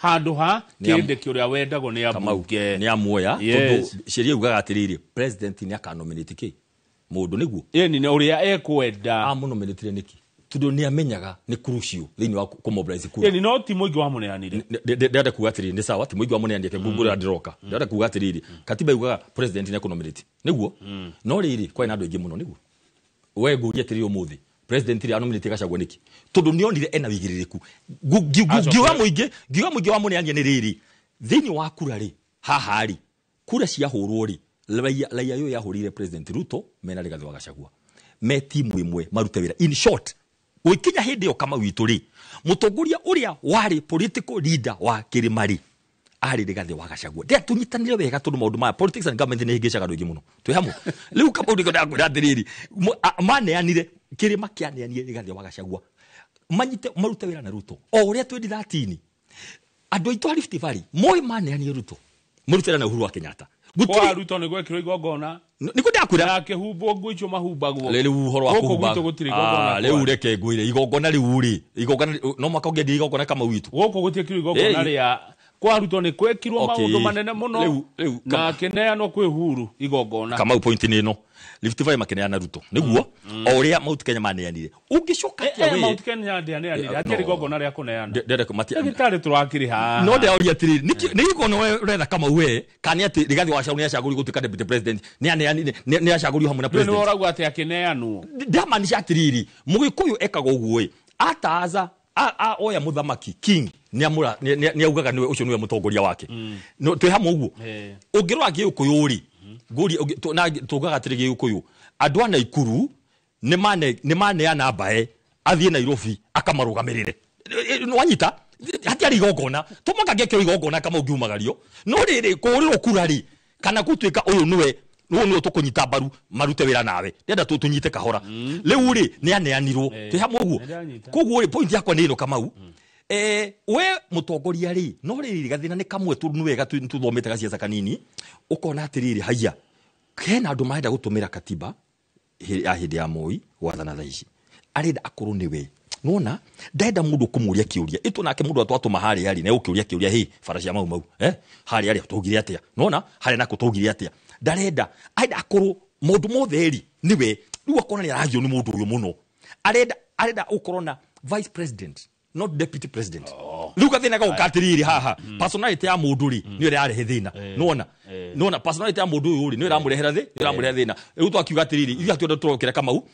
handũ ha kĩndĩkĩ ũrĩa wendagwo nĩ ambunge.
Nĩ amuoya tondũ sheria yugaga atĩrĩrĩ, president nĩ akanominate kĩ mũndũ nĩguo.
Ĩni nĩ ũrĩa ekwenda.
Amũnominatire nĩkĩ? Tondũ nĩ amenyaga nĩ crucial thĩinĩ wa kũmobilize kura.
Ĩni no ti mũingĩ wamũneanire.
Ndĩrenda kuga atĩrĩrĩ, nĩ sawa ti mũingĩ wamũneanire, ngũngũrĩra ndĩroka. Ndĩrenda kuga atĩrĩrĩ, katiba yugaga president nĩ ekũnominate nĩguo. No rĩrĩ kwarĩ na andũ aingĩ mũno nĩguo. We ngũria atĩrĩrĩ ũmũthĩ, president rĩ anominate Gachagua nĩkĩ? Tondũ nĩonire ena wĩigĩrĩrĩku. Ngiuga mũingĩ wamũneanire nĩ rĩrĩ, thĩinĩ wa kura rĩ, haha rĩ, kura ciahũrwo rĩ, raia ĩyo yahũrĩire President Ruto mena Rigathĩ wa Gachagua. Me timu ĩmwe marute wĩra. In short, gũgĩkinya hĩndĩ ĩyo Kamau witũ rĩ, mũtongoria ũrĩa warĩ political leader wa kĩrĩma rĩ, arĩ Rigathĩ wa Gachagua. Ndĩra tũnyitanĩre wega tondũ maũndũ maya politics and government nĩ hĩngĩcaga andũ aingĩ mũno. Twĩ hamwe. Rĩu Kamau nĩkĩo ndakwĩra atĩrĩrĩ, maneanire kĩrĩma kĩaneanire Rigathĩ wa Gachagua. Manyite marute wĩra na Ruto. O ũrĩa 2013 andũ aitũ a Rift Valley moĩ maneanire Ruto. Marute wĩra na Uhuru wa Kenyatta.
Kwa Ruto nĩ gwekĩrwo igongona.
Nĩkuo ndakwĩra.
Na akĩhumbwo nguo icio mahumbagwo.
Rĩu ũhoro wa kũhumba.
Gũkũ gwitũ gũtirĩ igongona.
Rĩu reke ngwĩre igongona rĩu rĩ, igongona no mwaka ũngĩendia igongona Kamau witũ.
Gũkũ gũtiĩkĩrwo igongona rĩa Kwa Ruto nĩ kwekirwo maũndũ manene mũno na akĩneanwo kwĩ Uhuru igongona.
Kamau point nĩ ĩno. Rift Valley makĩneana Ruto nĩguo o ũrĩa Mount Kenya maneanire. Ũngĩcoka atĩa we
Mount Kenya ndĩaneanire hatirĩ igongona rĩa kũneana. Ndagĩtarĩ tũrakĩrĩ haha.
No ndĩroria atĩrĩrĩ, nĩ igongona we ũretha Kamau we kana atĩ Rigathĩ wa Gachagua nĩacagũrirwo gũtuĩka deputy president, nĩacagũrirwo hamwe na president.
Nĩ ũrauga atĩ akĩneanwo.
Ndamaanisha atĩrĩrĩ, Mũgĩkũyũ ekaga ũguo ĩ ataaza oya mũthamaki king nĩaugaga nĩwe ũcio nĩwe mũtongoria wake. No twĩ hamwe ũguo. Ũngĩrora Gĩũkũyũ rĩ, tugaga atĩrĩ Gĩũkũyũ andũ a Naikuru nĩmaneana mbae athiĩ Nairobi akamarũgamĩrĩre. Nĩwanyita hatiarĩ igongona tũmaka ngekĩrwo igongona kama ũngiumagario no rĩrĩ kũhũrĩrwo kura rĩ kana gũtuĩka ũyũ nĩwe nĩwe tũkũnyita mbaru marute wĩra nawe ndĩrenda tũnyite kahora rĩu rĩ nĩaneanirwo twĩ hamwe ũguo. Koguo rĩ point yakwa nĩ ĩno Kamau. We mũtongoria rĩ no rĩrĩ gathĩna nĩ kamwe tondũ nĩ wega tũthomete gaciaca kanini ũkona atĩrĩrĩ haiya hena andũ marenda gũtũmĩra katiba ya hĩndĩ ya Moi gwathana thaa ici arenda akorwo nĩwe nona ndenda mũndũ kũmũria kĩũria ĩtũ nake mũndũ atwatũma harĩa rĩ na ũkĩũria kĩũria hĩ bara cia Mau Mau harĩa rĩ tũugire atĩa nona harĩa nako tũugire atĩa ndarenda arenda akorwo maũndũ mothe rĩ nĩwe rĩu akona nĩ aragio nĩ mũndũ ũyũ mũno arenda ũkorwo na vice president not deputy president. Rĩu gathĩna gagoka atĩrĩrĩ haha personality ya mũndũ rĩ nĩyo ĩrarehe thĩna nona personality ya mũndũ ũyũ rĩ nĩyo ĩramũrehera thĩna rĩu twakiuga atĩrĩrĩ ithuĩ hatienda tũrokĩra Kamau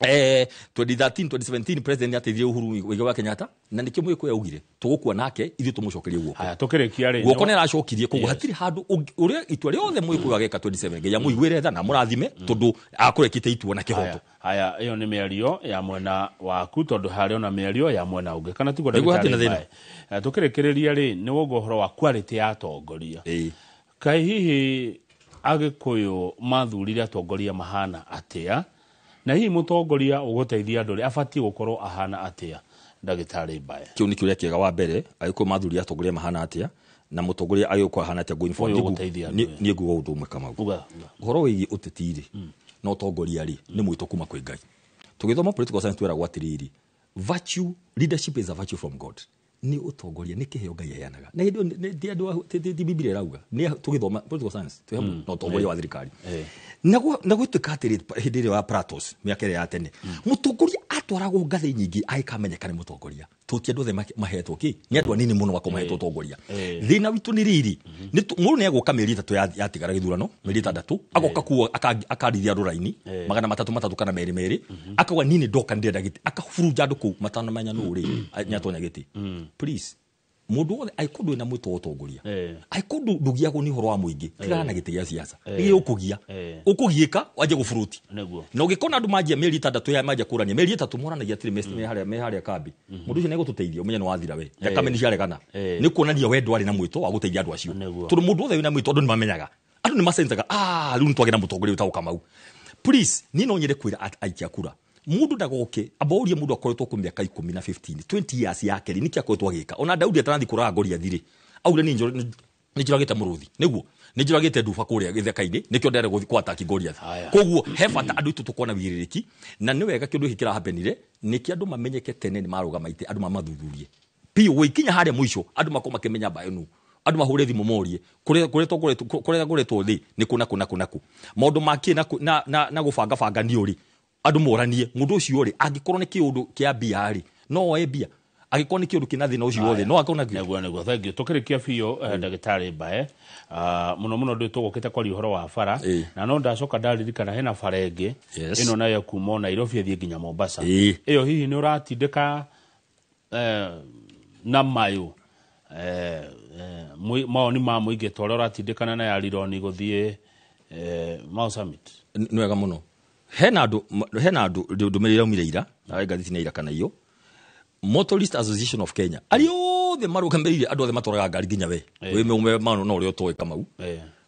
2013 2017 president ateithirie Uhuru Muigai wa Kenyatta na nĩkĩo Mũgĩkũyũ augire tũgũkua nake ithuĩ tũmũcokerie guoko.
Haya tũkĩrĩkia rĩ
guoko nĩaracokirie koguo hatirĩ handũ ũrĩa itua rĩothe Mũgĩkũyũ ageka 27 Ngai amũiguĩre tha na amũrathime tondũ akorwo ekĩte itua na kĩhoto.
Haya ĩyo nĩ mĩario ya mwena waku tondũ harĩ ona mĩario ya mwena ũngĩ kana tiguo ndagĩtarĩ. Tũkĩrĩkĩrĩria rĩ nĩ wauga ũhoro wa quality ya atongoria. Kaĩ hihi Agĩkũyũ mathurire atongoria mahana atĩa na hihi mũtongoria ũgũteithia andũ rĩ abatiĩ gũkorwo ahana atĩa ndagĩtarĩ Mbae?
Kĩu nĩ kĩũria kĩega. Wa mbere Agĩkũyũ mathurire atongoria mahana atĩa na mũtongoria agĩũka ahana atĩa going forward. Niĩ nguga ũndũ ũmwe Kamau, ũhoro wĩgiĩ ũteti rĩ na ũtongoria rĩ nĩ mwĩto kuma kwĩ Ngai. Tũgĩthoma political science tweragwo atĩrĩrĩ, virtue leadership is a virtue from God. Nĩ ũtongoria nĩ kĩheo Ngai aheanaga na hĩndĩ ti Biblia ĩrauga nĩ tũgĩthoma political science twĩ hamwe na ũtongoria wa thirikari na gwĩtuĩka atĩrĩ hĩndĩ ĩrĩa ya Platos mĩaka ĩrĩa ya tene mũtongoria atwaragwo ngathĩ nyingĩ agĩkamenyeka nĩ mũtongoria tũti andũ othe mahetwo kĩ nĩ andũ anini mũno makorwo mahetwo ũtongoria. Thĩna witũ nĩ rĩrĩ mũndũ nĩ egũka mĩeri 3 yatigara gĩthurano mĩeri 6 agoka kuo akarithia andũ raini 300 kana 200 akauga niĩ nĩ ndoka ndĩrenda gĩtĩ akahurunja andũ kũu matanamenya nũ rĩ nĩatonya gĩtĩ. Please mũndũ wothe angĩkorwo ndũrĩ na mwĩto wa ũtongoria angĩkorwo ndũgiagwo nĩ ũhoro wa mũingĩ tigana na gĩtĩ gĩa siasa nĩ ũkũgia ũkũgiĩka wanjie gũburuti na ũngĩkona andũ manjia mĩeri 6 manjia kũrania mĩeri 3 moranagia atĩrĩ me harĩa kambi mũndũ ũcio nĩegũtũteithia ũmenye nĩ wathira we thakame nĩ ciaregana nĩ kuonania we ndwarĩ na mwĩto wa gũteithia andũ acio tondũ mũndũ wothe wĩna mwĩto andũ nĩ mamenyaga andũ nĩ masensaga rĩu nĩ twagĩa na mũtongoria wĩtagwo Kamau. Please niĩ no nyende kwĩra aikia kura mundu ndagoke aborie mundu akoretwo ku miaka 10 na 15 20 years yake niki akoretwo agika ona Daudi atanathi kuraga Goliath ri aure ni njuragite muruthi niguo ni njuragite nduba kuria githeka-ini nikio ndere guthi kwa ataki Goliath. Koguo he bata andu itu tukona wiririki na ni wega kindu giki kirahapenire niki andu mamenyeke tene ni marugama ite andu mamathuthurie piu gwikinya haria mwisho andu makoma makimenya mbayo andu mahure thimu morie kuria kuretwo thi ni kuna kuna kuna ku maundu maki na na gubanga banga ni uri andu moranie mundu ucio ri angikorwo ni kiundu kia mbia ri no oe mbia angikorwo ni kiundu kina thina ucio wothe no akona
niguo niguo thank you tukirikia biũ ndagĩtarĩ Mbae muno muno ndũ tũgũkĩte kwaria ũhoro wa bara na no ndacoka ndaririkana hena bara ĩngĩ ĩno nayo kuma Nairobi ĩthiĩ nginya Mombasa ĩyo hihi nĩ ũratindĩka na mayũ maoni ma mũingĩ ta ũrĩa ũratindĩkana na ya Rironi gũthiĩ Mau Summit?
Nĩ wega mũno hena andũ ndũmĩrĩri iraumire ira na ngathĩti nĩ ira kana iyo Motorist Association of Kenya arĩa othe marũgamĩrĩire andũ othe matwaraga ngari nginya we wĩ ũmwe mano no ũrĩa ũtoĩ Kamau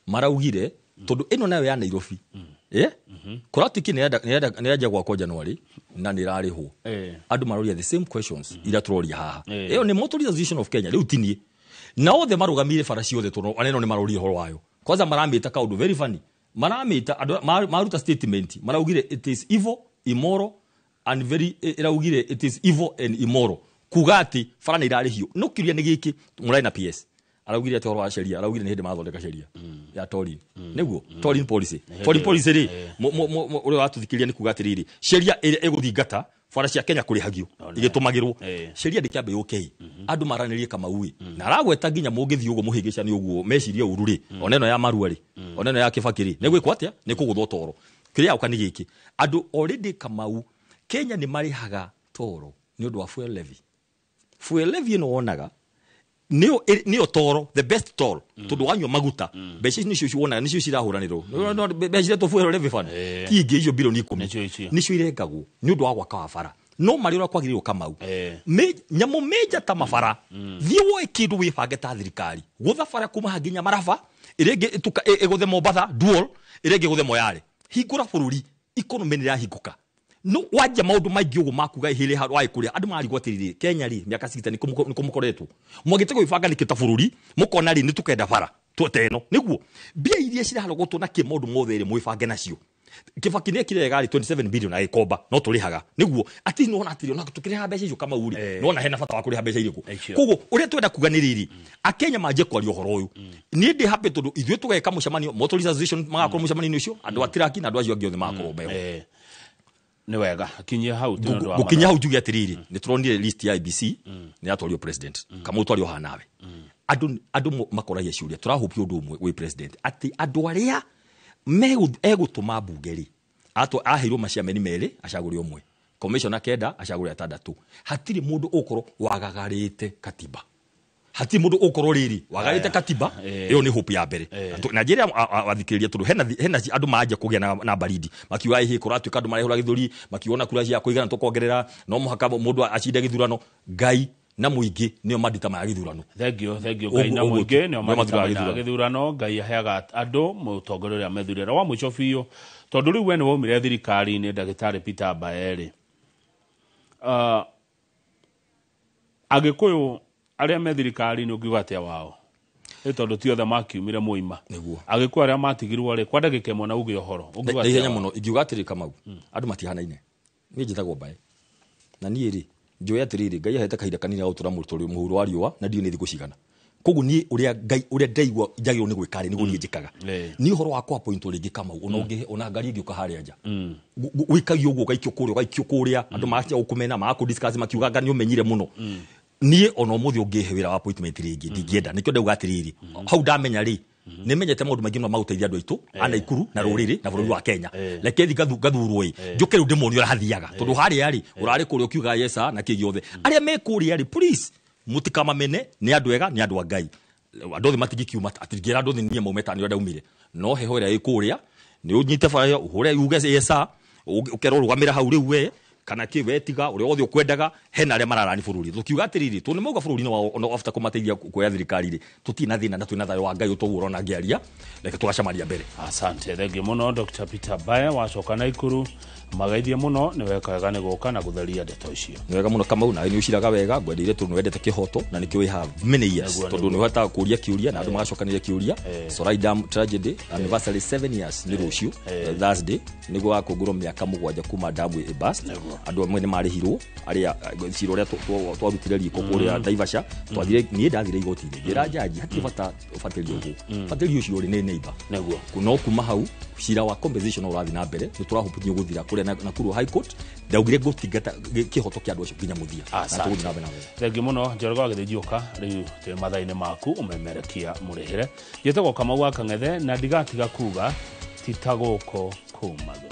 maraugire tondũ ĩno nayo ya Nairobi kũratuĩkire nĩyanjia gwakwo January na nĩrarĩhwo andũ maroria the same questions iria tũroria haha ĩyo nĩ Motorist Association of Kenya rĩu tinie na othe marũgamĩrĩire bara ciothe tondũ anene nĩ maroria ũhoro wayo kwanza maramĩta kaũndũ very funny maramĩta andũ maruta statement maraugire it is evil immoral and very iraugire it is evil and immoral kuga ati bara nĩ irarĩhio no kĩũria nĩ gĩkĩ mũrarĩ na PS Araugire atĩ ũhoro wa sheria, araugire nĩ hĩndĩ marathondeka sheria ya Torin. Nĩguo Torin policy. Foreign policy rĩ, ũrĩa watũthikĩrĩria nĩ kuga atĩrĩrĩ, sheria ĩrĩa ĩgũthingata bara cia Kenya kũrĩhagio igĩtũmagĩrwo, sheria ndĩkĩambe yũke andũ maranĩrie Kamau ĩ, na aragweta nginya mũngĩthiĩ ũguo mũhĩngĩcani ũguo mecirie ũru rĩ, ona ĩno ya Marua rĩ, ona ĩno ya Kĩbakĩ rĩ, nĩ gwĩkwo atĩa? Nĩ kũgũthwo toro. Kĩrĩa gĩoka nĩ gĩkĩ, andũ already Kamau Kenya nĩ marĩhaga toro nĩ ũndũ wa fuel levy. Fuel levy ĩno wonaga nĩyo toro, the best toro, tondũ wanyua maguta mbeca ici nĩcio wonaga nĩcio cirahũranĩrwo. Mbeca iretwo fuel levy fund, ti ingĩ icio bilioni 10 nĩcio irengagwo nĩ ũndũ wa gwaka wa bara, no marĩ ũrĩa kwagĩrĩirwo Kamau, nyamũ menja ta mabara, thiĩ woe kĩndũ wĩbange ta thirikari gũtha bara kuma haha nginya Maraba, ĩrĩa ĩngĩ ĩgũthe Mombatha dual, ĩrĩa ĩngĩ ĩgũthe Moyale. Hingũra bũrũri, economy nĩ ĩrahingũka. No wanja maũndũ maingĩ ũguo makuga ihĩrĩ handũ waĩ kũrĩa andũ marigwo atĩrĩrĩ, Kenya rĩ, mĩaka 60 nĩ kũmũkoretwo mwagĩte gwĩbanga nĩkĩ ta bũrũri, mũkona rĩ nĩ tũkenda bara ta ĩno nĩguo mbia iria cirarogotwo na kĩ maũndũ mothe rĩ mwĩbange nacio. Kĩbaki nĩ ekire wega rĩ, 27 billion agĩkomba, no tũrĩhaga nĩguo atĩ nĩwona atĩrĩ ona tũkĩrĩhaga mbeca icio Kamau rĩ, nĩwona hena bata wa kũrĩha mbeca irĩkũ. Koguo ũrĩa twenda kuga nĩ rĩrĩ, Akenya manjie kwaria ũhoro ũyũ. Niĩ ndĩ happy tondũ ithuĩ tũgeka mũcemanio, Motorist Association magakorwo mũcemanio-inĩ ũcio, andũ a tiraki na andũ acio angĩ othe magakorwo meho.
Nĩ wega kinyia hau tĩ ũndũ wa
Gũkinya hau njuge atĩrĩrĩ, nĩ tũronire list ya IEBC nĩ yatwario president. Kamau, twario haha nawe, andũ makoragia ciũria, tũrahũpia ũndũ ũmwe wĩ president atĩ andũ arĩa egũtũma mbunge rĩ, aheirwo maciameni merĩ acagũre ũmwe, commissioner 9 acagũre 6, hatirĩ mũndũ ũkorwo wagagarĩte katiba, hatirĩ mũndũ ũkorwo rĩrĩ wagarĩte katiba. Ĩyo nĩ hope ya mbere. Na njĩra athikĩrĩria tondũ hena andũ manjia kũgĩa na baridi makiuga ĩhĩ kũratuĩka andũ marehũra gĩthũri makiona kura cia kũigana tũkongerera, no mũhaka mũndũ acinde gĩthurano. Ngai na mũingĩ nĩo mandita maya gĩthurano.
Thengio, thengio. Ngai na
Ũguo
mũingĩ nĩo
nĩo
mandita
mathuraga
maya
gĩthurano.
Gĩthurano Ngai aheaga andũ mũtongoria ũrĩa methurĩra. Wa mũico biũ, tondũ rĩu we nĩ waumire thirikari-inĩ, ndagĩtarĩ Peter Mbae rĩ, Agĩkũyũ arĩa me thirikari-inĩ ũngiuga atĩa wao? Ĩ tondũ ti othe makiumire mũima.
Nĩguo.
Agĩkũyũ arĩa matigirwo rĩ, kwa ndagĩka ĩmwe na uge ũhoro, ũngiuga
Na
atĩa
ihenya
wao?
Mũno ingiuga atĩrĩ Kamau, andũ matihanaine. Niĩ njĩtagwo Mbae na niĩ rĩ njũĩ atĩrĩrĩ, Ngai ahete kahinda kanini ga gũtũra mũtũrĩ mũhuro wa riũa na ndiũĩ nĩ thikũ cigana, koguo niĩ ũrĩa Ngai ũrĩa ndaigua njagĩrĩirwo nĩ gwĩka rĩ, nĩguo niĩ njĩkaga. Niĩ ũhoro wa kũ appoint rĩngĩ Kamau, ona ũngĩhe ona ngari ĩngĩũka harĩa nja, wĩkagio ũguo, ũgaikio kũrĩa, ũgaikio kũrĩa, andũ magacia gũkũmena, magakũ makiuga anga nĩ ũmenyire mũno. Niĩ ona ũmũthĩ ũngĩhe wĩra wa appointment rĩngĩ ndingĩenda. Nĩkĩo ndauga atĩrĩrĩ, hau ndamenya rĩ, nĩmenyete maũndũ maingĩ mũno magũteithia andũ aitũ a Naikuru na rũrĩrĩ na bũrũri wa Kenya. Reke thi ngathurwo ĩ, njũke rĩu ndĩmonie ũrĩa hathiaga, tondũ harĩa rĩ ũrarĩ kũrĩa ũkiuga yesa na kĩ gĩothe. Arĩa me kũrĩa rĩ, please mũtikamamene, nĩ andũ ega, nĩ andũ a Ngai. Andũ othe matingĩkiuma, atingĩra andũ othe niĩ maume ta nĩ ũrĩa ndaumire, no heho ĩrĩa ĩ kũrĩa nĩ ũnyite bara ĩyo, ũhũre uge yesa, ũkerwo rũgamĩra hau rĩu we kana kĩ wetiga ũrĩa wothe ũkwendaga. Hena arĩa mararani bũrũri, tũkiuga atĩrĩrĩ, tondũ nĩ mauga bũrũri-inĩ wao ona after kũmateithia kuoya thirikari rĩ, tũtirĩ na thĩna na twĩna thayũ wa Ngai ũtoguo ũrona ngĩaria. Reke tũgacemania mbere.
Asante, thengio mũno Dr. Peter Mbae. Wacoka Naikuru magaithie mũno, nĩ weka wega nĩ gũka na gũtheria ndeto icio.
Nĩ wega mũno Kamau, nawe nĩ ũciraga wega, ngwendeire tondũ nĩ wendete kĩhoto na nĩkĩo wĩ haha many years, tondũ nĩ ũhotaga kũria kĩũria na andũ magacokanĩria kĩũria. Sorai Dam tragedy anniversary 7 years nĩ rũciũ, Thursday nĩguo wakũngũrwo mĩaka 7 kuma damu ĩ burst. Andũ amwe nĩ marĩhirwo arĩa cira ũrĩa twarutire riko kũrĩa Naivasha twathire, niĩ ndathire igoti-inĩ ngĩra jaji hatirĩ bata ũbatĩrio ũguo, batĩrio ũcio rĩ nĩ neighbor. No kuma hau cira wa compensation no ũrathiĩ na mbere, nĩ tũrahũpithio gũthira kũrĩa Nakuru High Court. Ndaugire ngũtingata kĩhoto kĩa andũ acio nginya mũthia na
Asante.
tũgũthiĩ na mbere na wega.
Thengi mũno Njoroge wa Gĩthĩnjiũka, rĩu twĩ mathaa-inĩ maku ũmemerekia mũrĩhĩre. Njĩtagwo Kamau wa Kang'ethe na ndigatiga kuga ti ta gũkũ kũmagio.